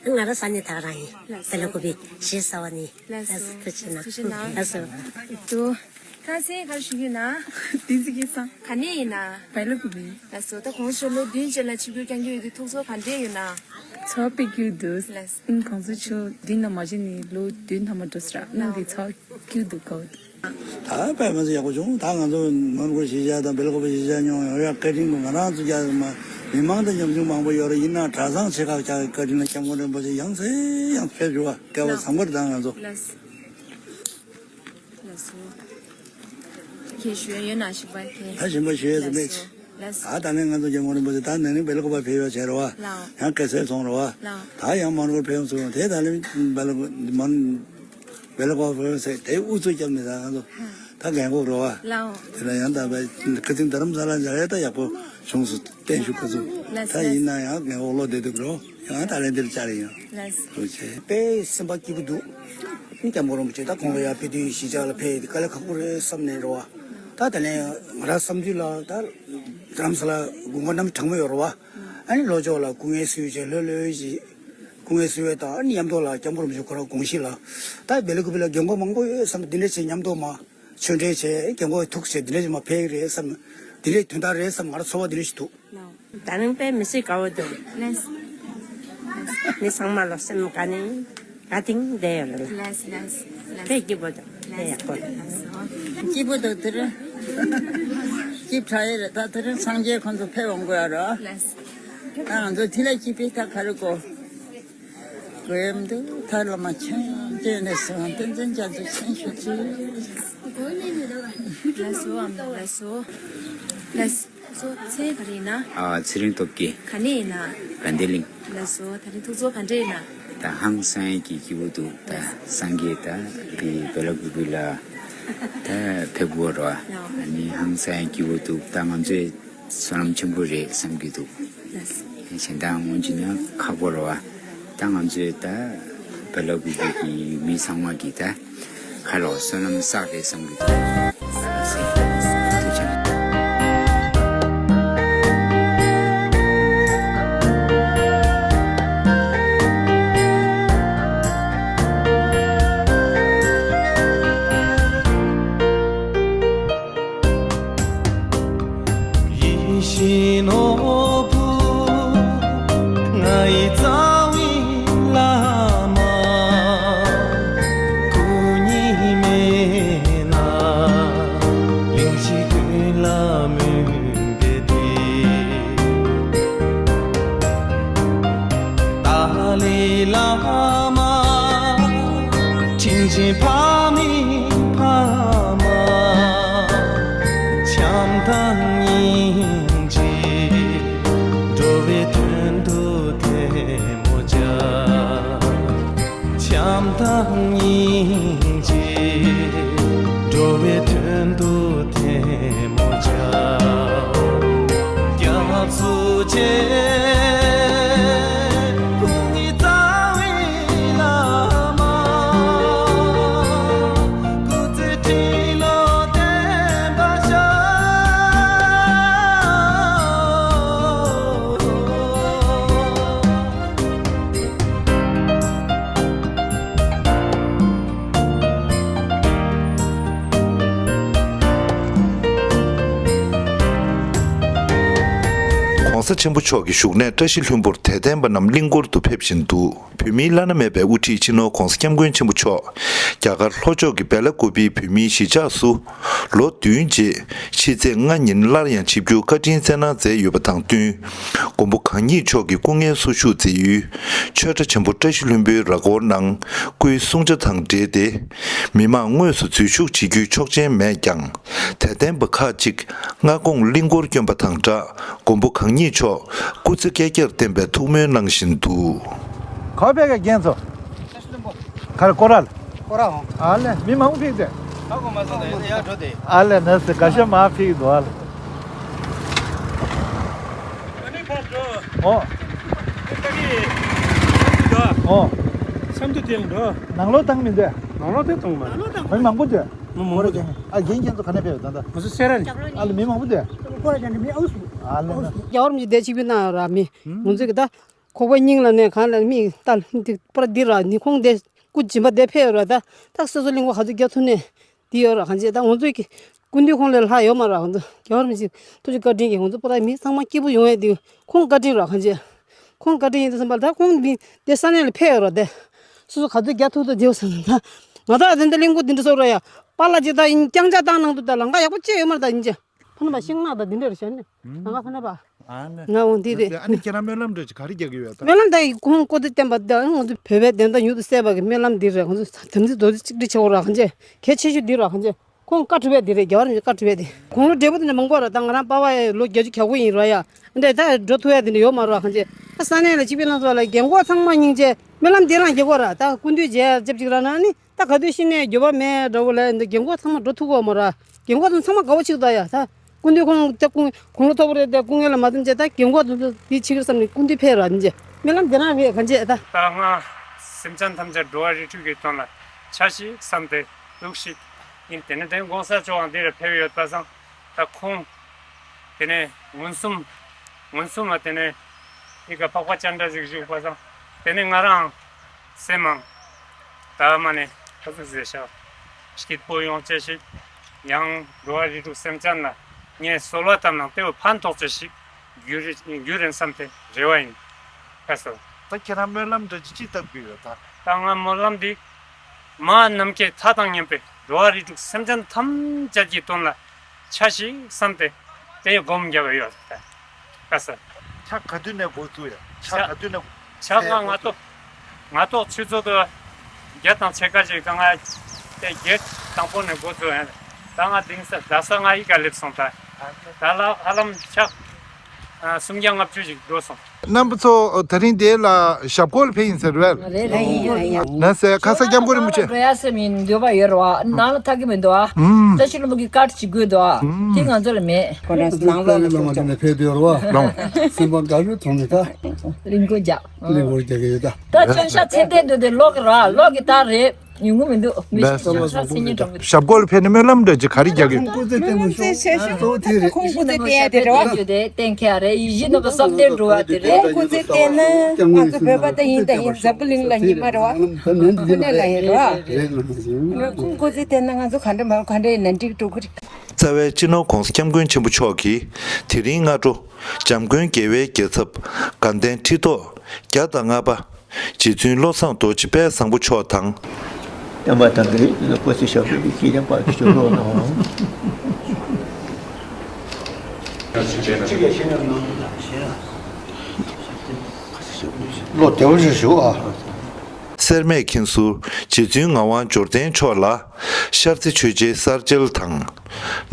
ཨ་ང་རང་ས་གནས་ད་ག་རང་ཡིན། ལགས་སོ། སྦེལ་ཀོབ་བི་གཞིས་གསར་བ་ནས། ལགས་སོ། ལགས་སོ། ཐུགས་རྗེ་གནང་། ཐུགས་རྗེ་གནང་། ལགས་སོ། ཏུ། ཁ་སང་ག་རེ་ཞུ་གི་ཡོད་ན། བདུན་ཚིགས་ཀྱི་སང་། ག་ནས་ཡིན་ན། སྦེལ་ཀོབ་བི། ལགས་སོ། ད་གོང་ས་མཆོག་ལོ་བདུན་རྗེས་ལ་ཆིབས་བསྒྱུར་བསྐྱངས་ཀྱི་ཡོད་དུས་ཐུགས་ཚོར་ག་འདྲས་ཡོད་ན། ཚོར་བ་དཔེ་སྐྱིད་འདུག་ལགས་སོ། ཨང་གོང་ས་མཆོག་བདུན་ནང་མ་མཇལ་ནས་ལོ་བདུན་ཐམ་པ་འགྲོ་ས་ར། ཨང་དེ་ཚོར་བ་སྐྱིད་འདུག་གོ། ད་དཔེ་མི་སྲིད་ཡག་པོ་བྱུང་། ད་ང་ཚོ་མོན་གྷོ་གཞིས་ཆགས་དང་སྦེལ་ཀོབ་གཞིས་ཆགས་མཉམ་ཡོང་ཡ་བཀའ་དྲིན་གྱིས་ང་རང་ཚོ་རྒྱ་མ་མི་མང་དང་ཉམ་ཆུང་མང་པོ་ཡོད་རེད། ཡིན་ན་གྲྭ་ཚང་ཆེ་ཁག་ཅག་གི་བཀའ་དྲིན་ལ་སྐྱབས་མགོན་རིན་པོ་ཆེ་ཡང་སེ་ཡང་ཕེབས་བཞུགས་པ་སྐལ་བ་བཟང་པོ་རེད། ད་ང་ཚོ། ལགས་སོ། ལགས་སོ། ཁྱེད་ཞུ་ཡ་ཡོད་ན་ཞིག་པ་ཁྱེད། ད་ཞིམ་པ་ཞུ་ཡ་ཟིན་མེད། ལགས་སོ། ལགས། ད་ད་ནས་ང་ཚོ་རྒྱལ་མོ་རིན་པོ་ཆེ་ད་ནས་ནི་བེ་ལ་ཀོ་པ་ཕེབས་ཡོད་བྱས་རེད་བ། ལགས། ཡང་སྐད་གསལ་སོང་རེད་བ། ལགས། ད་ཡང་མོན་གྷོ་ཕེབས་ཡོང་ཚུལ་དེ་ད་ནི་བེ་ལ་ཀོ་མོན་བེ་ལ་ཀོ་པ་ཕེབས་ཡོང་ཚེ་དེ་ཨུ་ཚུགས་བརྒྱབ་ནས་ད་ང་ཚོ་ད་རྒན་གོག་རེད་བ། ལགས། དེ་ལ་ཡང་ད་བའི་ཁ་ཚིག་རྡ་རམ་ས་ལ་འཇག་ཡས་ད་ཡག་པོ་བྱུང་སོང་བརྟན་བཞུགས་ཁ་ཚུགས། ལགས། ད་ཡིན་ན་ཡང་རྒན་གོག་བློ་བདེ་སྡུག་རེད་བ། ཡང་ད་རེ་འདིར་བཅར་ཡིན། ལགས། ཐུགས་རྗེ་ཆེ། དཔེ་སེམས་པ་སྐྱིད་པོ་འདུག་སྐྱབས་མགོན་རིན་པོ་ཆེ་ད་ཁོང་ལ་ཡར་ཕེབས་དུས་གཞིས་ཆགས་ལ་ཕེབས་ཡས་དེ་དཀའ་ལས་ཁག་པོ་རེད་བསམ་ནས་རེད་བ། ད་དེ་ནས་ང་རང་བསམ་ཚུལ་ལ་ད་རྡ་རམ་ས་ལ་དགོན་པ་གནམ་གྲང་མོ་ཡོད་རེད་བ། ཨ་ནི་ལྷོ་ཕྱོགས་ལ་སྐུ་ངལ་གསོ་ཡས་བྱས་ལྷོད་ལྷོད་ཅིག་སྐུ་ངལ་གསོ་ཡས་དང་ཨ་ནི་མཉམ་དུ་ལ་སྐྱབས་མགོན་རིན་པོ་ཆེ་ཁོ་རང་དགོངས་གཞི་ལ་ད་བེ་ལ་ཀུ་པི་ལ་རྒན་གོག་མང་པོ་ཡོད་བསམ། འདི་འདྲ་བྱས་མཉམ་དུ་མ་ཆོས་འབྲེལ་བྱས་རྒན་གོག་ཐུགས་བྱས་འདི་འདྲ་བྱས་མ་ཕེབས་ཀྱི་རེད་བསམ། འདི་འདྲའི་དོན་དག་རེད་བསམ། ང་རང་ཚོར་བ་འདི་འདྲ་ཞིག་འདུག་ད་རིང་དཔེ་མི་སྲིད་དགའ་བོ་འདུག་ལགས། མི་ཚང་མ་ལ་སེམས་དགའ་ནས་དགའ་ཏིང་བསྡད་ཡོད་རེད་ལ། ལགས་ལགས་ལགས། དཔེ་སྐྱིད་པོ་འདུག་དཔེ་ཡག་པོ་འདུག་སྐྱིད་པོ་འདུག་དེ་རིང་སྐྱིད་དྲགས་ཡོད་རེད། ད་དེ་རིང་སངས་རྒྱས་ཁོང་ཚོ་ཕེབས་འོང་དགོས་ཡ་རོ། ལགས། ད་ང་ཚོ་དེ་ལ་སྐྱིད་པའི་ད་ག་རེ་དགོས། དགོས་ཡ་མི་འདུག་ད་བླ་མ་མཁྱེན་བརྩེ་ནས་གསོལ་བ་བསྟན་འཛིན་རྒྱ་མཚོ་མཁྱེན་ཞུ་ཅིག་ལགས་སོ། ཨ་མ་ལགས་སོ། ལགས། ཚོ་ཚེ་ག་རེ་ཡིན་ན། ཨ། ཚེ་རིང་སྟོབས་རྒྱལ། ག་ནས་ཡིན་ན། དགའ་ལྡན་གླིང་། ལགས་སོ། ད་རིང་ཐུགས་ཚོར་ག་འདྲ་ཡིན་ན། ད་ཧང་སང་ཡས་ཀྱི་སྐྱིད་པོ་འདུག་ད་སངས་རྒྱས་ད་བི་བེ་ལ་ཀུ་པི་ལ་ད་ཕེབས་ཀྱི་ཡོད་རེད་བ། ཨ་ནི་ཧང་སང་ཡས་སྐྱིད་པོ་འདུག་ད་ང་ཚོས་བསོད་ནམས་ཆེན་པོ་རེད་བསམ་གྱི་འདུག་ལགས་སོ། གཞན་དག་སྔོན་གྱི་ན་ཁག་པོ་རེད་བ། ད་ང་ཚོས་ད་བེ་ལ་ཀུ་པི་གི་མི་ཚང་མ་གི་ད་ཁ་ལོ་བསོད་ནམས་བསགས་རེད་བསམ་གྱི་འདུག་ཡིད་བཞིན་ནོར་བུ་ང་ཡི་རྩ་བའི་བླ་མ། སྐུ་ཉིད་མེད་ན་གླིང་བཞི་ཀུན་ལ་མུན་པའི་དུས། ཏཱ་ལའི་བླ་མ། དྲིན་ཆེན་ཕ་མའི་ཕ་མ། བྱམས་དང་སྙིང་རྗེ། འགྲོ་བའི་དོན་དུ་ཐལ་མོ་སྦྱར། བྱམས་དང་སྙིང་རྗེ། འགྲོ་བའི་དོན་དུ་ཐལ་མོ་སྦྱར། རྒྱ་མཚོ་ཆེ། ཁོང་གི་རྩ་བའི་བླ་མ། སྐུ་ཚེ་ཁྲི་ལོ་བརྟན་པར་ཤོག༸གོང་ས་ཆེན་པོ་མཆོག་གི་བཞུགས་གནས་བཀྲ་ཤིས་ལྷུན་པོར་དད་ལྡན་པ་རྣམས་གླིང་སྐོར་དུ་ཕེབས་བཞིན་འདུག་བོད་མིའི་བླ་ན་མེད་པའི་དབུ་ཁྲིད་སྤྱི་ནོར་༸གོང་ས་༸སྐྱབས་མགོན་ཆེན་པོ་མཆོག་རྒྱ་གར་ལྷོ་ཕྱོགས་ཀྱི་བེ་ལ་ཀུ་པིའི་བོད་མིའི་གཞིས་ཆགས་སུ་ལོ་བདུན་རྗེས་ཕྱི་ཚེས་ལྔ་ཉིན་སླར་ཡང་ཆིབས་བསྒྱུར་བཀའ་དྲིན་བསྩལ་གནང་མཛད་ཡོད་པ་དང་བསྟུན། མགོན་པོ་གང་ཉིད་མཆོག་གི་སྐུ་ངལ་གསོ་བཞུགས་མཛད་ཡུལ་ཆོས་གྲྭ་ཆེན་པོ་བཀྲ་ཤིས་ལྷུན་པོའི་ར་སྐོར་ནང་སྐུའི་གསུང་ཆ་དང་འབྲེལ་ཏེ། མི་མང་དངོས་སུ་འཛུལ་ཞུགས་བྱེད་རྒྱུའི་ཆོག་མཆན་མེད་ཀྱང་། དད་ལྡན་པ་ཁག་ཅིག་སྔ་དགོང་གླིང་སྐོར་བསྐྱོན་པ་དང་སྦྲགས། མགོན་པོ་གང་ཉིད་མཆོག་སྐུ་ཚེ་བསྐལ་བརྒྱར་བརྟན་པའི་ཐུགས་སྨོན་གནང་བཞིན་འདུག་ག་བ་ཕེབས་ཀྱི་རྒན་ཚོ། ག་རེ་སྐོར་ར་ལ། སྐོར་ར་འོང་། ཨ་ལེ་མི་མང་པོ་ཕེབས་ཏེ། ཧ་གོ་མ་སོང་ད་ཡ་ཡ་འགྲོ་དེ། ཨ་ལེ་ན་སི་ག་ཤ་མ་ཕེབས་འདུག་ཨ་ལེ། ཨ་ནི་ཕར་འགྲོ། ཨོ། ཨ་ནི་ཕར་འགྲོ། ཨོ། ནང་ལོགས་བཏང་མི་འདུག་ནང་ལོགས་དེ་གཏོང་མ། མི་མང་པོ་འདུག་མི་མང་པོ་འདུག་ཨ་རྒན་ཁྱེད་ཚོ་ག་ནས་ཕེབས་ཡོད་ད་ལྟ། ང་ཚོ་སེ་ར་ནས། ཨ་ལེ་མི་མང་པོ་འདུག་ཨ་ལེ་ན། རྒྱལ་བ་རིན་པོ་ཆེ་དེ་ཆིབས་བསྒྱུར་གནང་ཡོད་ར་མི། ང་ཚོ་གི་ད། ཁོག་པ་སྙིང་ལ་ནས་གང་ལ་མིག་ལྟ་འདི་པར་འདི་ར་ནི་ཁོང་དེ་སྐུ་སྦྱིན་པ་དེ་ཕེབས་ཡོད་ར་ད་ད་སོ་སོ་གླིང་བ་ག་ཚོད་རྒྱ་ཐུ་ནས་འདི་ཡོད་ར་གང་བྱེད་ད་ང་ཚོའི་གི་སྐུ་མདུན་ཁོང་ལས་ལྷག་ཡོད་མ་ར་ང་ཚོ་རྒྱལ་བ་རིན་པོ་ཆེ་ཐུགས་རྗེ་བཀའ་དྲིན་གྱིས་ང་ཚོ་པ་ད་མི་ཚང་མ་སྐྱིད་པོ་ཡོང་ཡས་འདི་ཁོང་བཀའ་དྲིན་ར་གང་བྱེད་ཁོང་བཀའ་དྲིན་ཡིན་དུ་བསམ་པ་ད་ཁོང་འདི་དེ་ས་གནས་ལ་ཕེབས་ཡོད་ར་དེ་སོ་སོ་ག་ཚོད་རྒྱ་ཐུ་ད་འདི་ཡོད་བསམ་ད་ང་ད་དེ་འདྲ་གླིང་བ་འདི་འདྲ་སོགས་ར་ཡ་པཱ་ལགས་ཅིག་ད་ཡིན་རྐྱང་ཅག་བཏང་གནང་འདུག་ད་ལམ་ཁ་ཡག་པོ་ཅིག་ཡོད་མ་ར་ད་ཡིན་ཅི། ཕ་ན་པ་ཤིང་ནགས་དང་འདི་འདྲ་རེད་ཤག་ནི། ང་ཕ་ན་པ། ཨ་ནི། ང་འོང་འདི་རེད། ཨ་ནི་ཁྱེད་རང་སྨོན་ལམ་འདྲ་ཅིག་ག་རེ་རྒྱག་གི་ཡོད་ད། སྨོན་ལམ་ད་ཡི་ཁོང་ཀོ་ཏི་བསྟན་པ་ད་ང་ཚོ་བོད་པའི་བདེན་མཐའ་མྱུར་དུ་གསལ་བ་གི་སྨོན་ལམ་འདི་རེད། ང་ཚོ་དམ་ཚིག་རྡོ་རྗེ་གཅིག་སྒྲིལ་བྱེད་དགོས་ར་གང་བྱེད། གལ་ཆེ་ཤོས་འདི་ར་གང་བྱེད། ཁོང་བཀའ་ཁྲི་པ་དེ་རེད། རྒྱལ་བ་རིན་པོ་ཆེ་བཀའ་ཁྲི་པ་དེ། དགུང་ལོ་བགྲེས་པོ་དེ་འདྲ་མང་པོ་ར། ད་ང་རང་པ་ཕ་ཡ་ལོ་བརྒྱད་ཅུ་གྱ་དགུ་ཡིན་ར་ཡ། འདི་ད་འགྲོ་ཐུབ་ཡ་དེ་འདྲ་ཡོད་མ་ར། ཁ་ཅེ་ད་ས་གནས་ལ་སྤྱི་པའི་ལྷན་ཚོགས་ལ་རྒན་གོག་ཚང་མ་སྙིང་རྗེ། སྨོན་ལམ་འདི་རང་རྒྱག་གོ་ར། ད་སྐུ་མདུན་མཇལ་ཡ་ཅབ་ཅིག་ར་ན་ནི། ད་ག་དུས་ཤི་ནས་འགྱོད་པ་མེད་འདྲ་བོ་ལ། འདི་རྒན་གོག་ཚང་མ་འགྲོ་ཐུབ་གོ་མ་ར། རྒན་གོག་ཚང་མ་དགའ་བོ་ཆིག་ད་ཡ། ད་སྐུ་མདུན་ཁོང་ད་དགུང་དགུང་ལོ་མཐོ་པོ་རེད། དེ་སྐུ་ངལ་ལ་མ་འཛེམས་བྱས། ད་རྒན་གོག་ཚང་མ་དེ་ཆིག་རེད་བསམ་ནས་སྐུ་མདུན་ཕེབས་ར། འདི་སྨོན་ལམ་འདི་རང་རེད། ག་ཅེ་ད། ད་ང་སེམས་ཅན་ཐམས་ཅད་འགྲོ་བ་རིགས་དྲུག་གི་དོན་ལ་ཆ་ཞིག་བསམ་སྟེ་འདུག་ཞིག་ཡིན། དེ་ནས་དེ་གོང་ས་མཆོག་འདིར་ཕེབས་ཡོད་པ་སང་། ད་ཁོང་དེ་ནས་མངོན་སུམ་མངོན་སུམ་ལ་དེ་ནས་ཨི་ཀ་འཕགས་པ་སྤྱན་རས་གཟིགས་བཞུགས་པ་སང་། དེ་ནས་ང་རང་སེམས་མང་། ད་མ་ནས་ཁ་ཟུག་ཟེར་ཤག་སྐྱིད་པོ་ཡོང་ཅེས་ཤིག་ཡང་འགྲོ་བ་རིགས་དྲུག་སེམས་ཅན་ལ་ངས་གསོལ་བ་བཏབ་ན་དེ་བས་ཕན་ཐོགས་ཅེས་ཤིག་རྒྱུ་རེ་རྒྱུ་རེད་བསམ་སྟེ་རེ་བ་ཡིན། ཁ་སོ། ད་ཁྱེད་རང་སྨོན་ལམ་འདྲ་ཅིག་ཅི་བཏབ་དགོས་ཡོད་ད། ད་ང་སྨོན་ལམ་འདི། མ་ནམ་མཁའི་མཐའ་དང་མཉམ་པའི་འགྲོ་བ་རིགས་དྲུག་སེམས་ཅན་ཐམས་ཅད་ཀྱི་དོན་ལ་ཆ་ཞིག་བསམ་སྟེ་དེ་སྒོམ་རྒྱབ་ཡོད་ད། ཁ་སོ། ཆ་ག་དུས་ནས་འགོ་བཙུགས་ཡ། ཆ་ཆ་ག་དུས་ནས་ཆ་ང་ང་ཏོག་ང་ཏོག་ཆུ་ཚོད་དུ་བརྒྱ་དང་ཕྱེད་ཀ་ཅིག་ད་ང་དེ་བརྒྱད་དང་པོ་ནས་འགོ་བཙུགས་ཡ། ད་ང་དེང་སང་ད་ས་ང་ཨི་ཀ་སླེབས་སོང་ད། ད་ལ་ཧ་ལམ་ཆ་ཨ་སུམ་བརྒྱ་ལྔ་བཅུ་ཞིག་འགྲོ་སོང་། རྣམ་པ་ཚོ་དེ་རིང་འདི་ལ་ཞབས་སྐོར་ཕེབས་ཡིན་ཟེར་བས། རེད་རེད་ཡིན་ཡིན། ན་ཟེར་ཁ་ས་སྐྱབས་མགོན་རིན་པོ་ཆེ། འགྲོ་ཡ་སེམས་ཡིན་འདོད་པ་ཡོད་རེད་བ། ནང་ལ་ཐག་གི་མི་འདུག་ཨ། ཨུམ། བཀྲ་ཤིས་ལྷུན་པོ་གི་ཀར་ཅིག་དགོས་འདུག་ཨ། ཨུམ། དེ་ང་ཚོ་ལ་མེད། ཁོ་རང་ནང་ལོགས་ལ་ཕེབས་དུས་རེད་བ། ལོང་། སེམས་པ་དགའ་རུ་ཐོང་ནས་ད། ལིང་གོ་རྒྱག་ལིང་གོ་རྒྱག་གི་ཡོད་ད། ད་བཙོན་ཤ་ཚད་ལྡན་འདུག་དེ་ལོག་གི་ར་ལོག་གི་ད་རེད། ཡོང་གི་མི་འདུག་མི་ཞིག་ཞབས་སྐོར་ལ་སྨོན་ལམ་འདྲ་ཅིག་ག་རེ་རྒྱག་གི། ཁོང་སྐུ་ཚེ་བརྟན་པོ་ཤོག་ཁོང་སྐུ་ཚེ་བརྟན་པོ་ཤོག་ཁོང་སྐུ་ཚེ་བརྟན་ཡ་དེ་རེད་བ། རྒྱུ་དེ་གཏན་འཁེལ་རེད། ཡིད་བཞིན་ནོར་བུ་བསམ་གཏན་འགྲུབ་པ་དེ་རེད། ཁོང་སྐུ་ཚེ་བརྟན་ན་ང་ཚོ་བོད་པ་ད་ཡིན་ད་ཡིན། འཛམ་བུ་གླིང་ལ་ཉི་མ་རེད་བ། ཁོང་སྐུ་ཚེ་བརྟན་ན་ང་ཚོ་ག་འདྲ་མ་ག་འདྲ་ཡིན་ན་འགྲིག་འགྲོ་གི་རེད། རྩ་བའི་སྤྱི་ནོར་༸གོང་ས་༸སྐྱབས་མགོན་ཆེན་པོ་མཆོག་གིས་དེ་རིང་སྔ་དྲོ་འཇམ་མགོན་རྒྱལ་བའི་རྒྱལ་ཚབ་དགའ་ལྡན་ཁྲི་ཐོག་བརྒྱ་དང་ལྔ་པ་རྗེ་བཙུན་བློ་བཟང་རྡོ་རྗེ་དཔལ་བཟང་པོ་མཆོག་དང་། བསྟན་པ་དང་འདི་ལ་སྐུ་ཚེ་ཞབས་པད་ཀྱི་སྐྱིད་ལྡན་པ་ཞུ་རོགས་གནང་། བློ་བདེ་བོ་ཞིག་ཞུ་ཨ། སེར་སྨད་མཁན་ཟུར་རྗེ་བཙུན་ངག་དབང་འབྱོར་ལྡན་མཆོག་ལ་ཤར་རྩེ་ཆོས་རྗེ་གསར་མཇལ་དང་།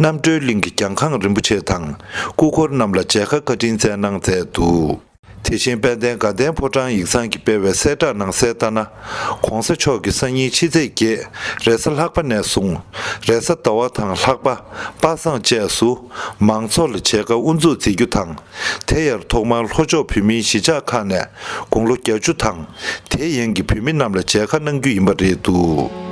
རྣམ་གྲོལ་གླིང་གི་གྱང་ཁང་རིན་པོ་ཆེ་དང་སྐུ་འཁོར་རྣམས་ལ་མཇལ་ཁ་བཀའ་དྲིན་སྩལ་གནང་མཛད་འདུག་དེ་བཞིན་དཔལ་ལྡན་དགའ་ལྡན་ཕོ་བྲང་ཡིག་ཚང་གིས་སྤེལ་བའི་གསལ་བསྒྲགས་ནང་གསལ་ལྟར་ན། ༸གོང་ས་མཆོག་གི་སང་ཉིན་ཕྱི་ཚེས་བརྒྱད་རེས་གཟའ་ལྷག་པ་ནས་བཟུང་རེས་གཟའ་ཟླ་བ་དང་ལྷག་པ་པ་སངས་བཅས་སུ་མང་ཚོགས་ལ་མཇལ་ཁ་དབུ་འཛུགས་མཛད་རྒྱུ་དང་། དེ་ཡང་ཐོག་མར་ལྷོ་ཕྱོགས་བོད་མིའི་གཞིས་ཆགས་ཁག་ནས་དགུང་ལོ་བརྒྱད་ཅུ་དང་དེ་ཡན་གྱི་བོད་མི་རྣམས་ལ་མཇལ་ཁ་གནང་རྒྱུ་ཡིན་པ་རེད་འདུག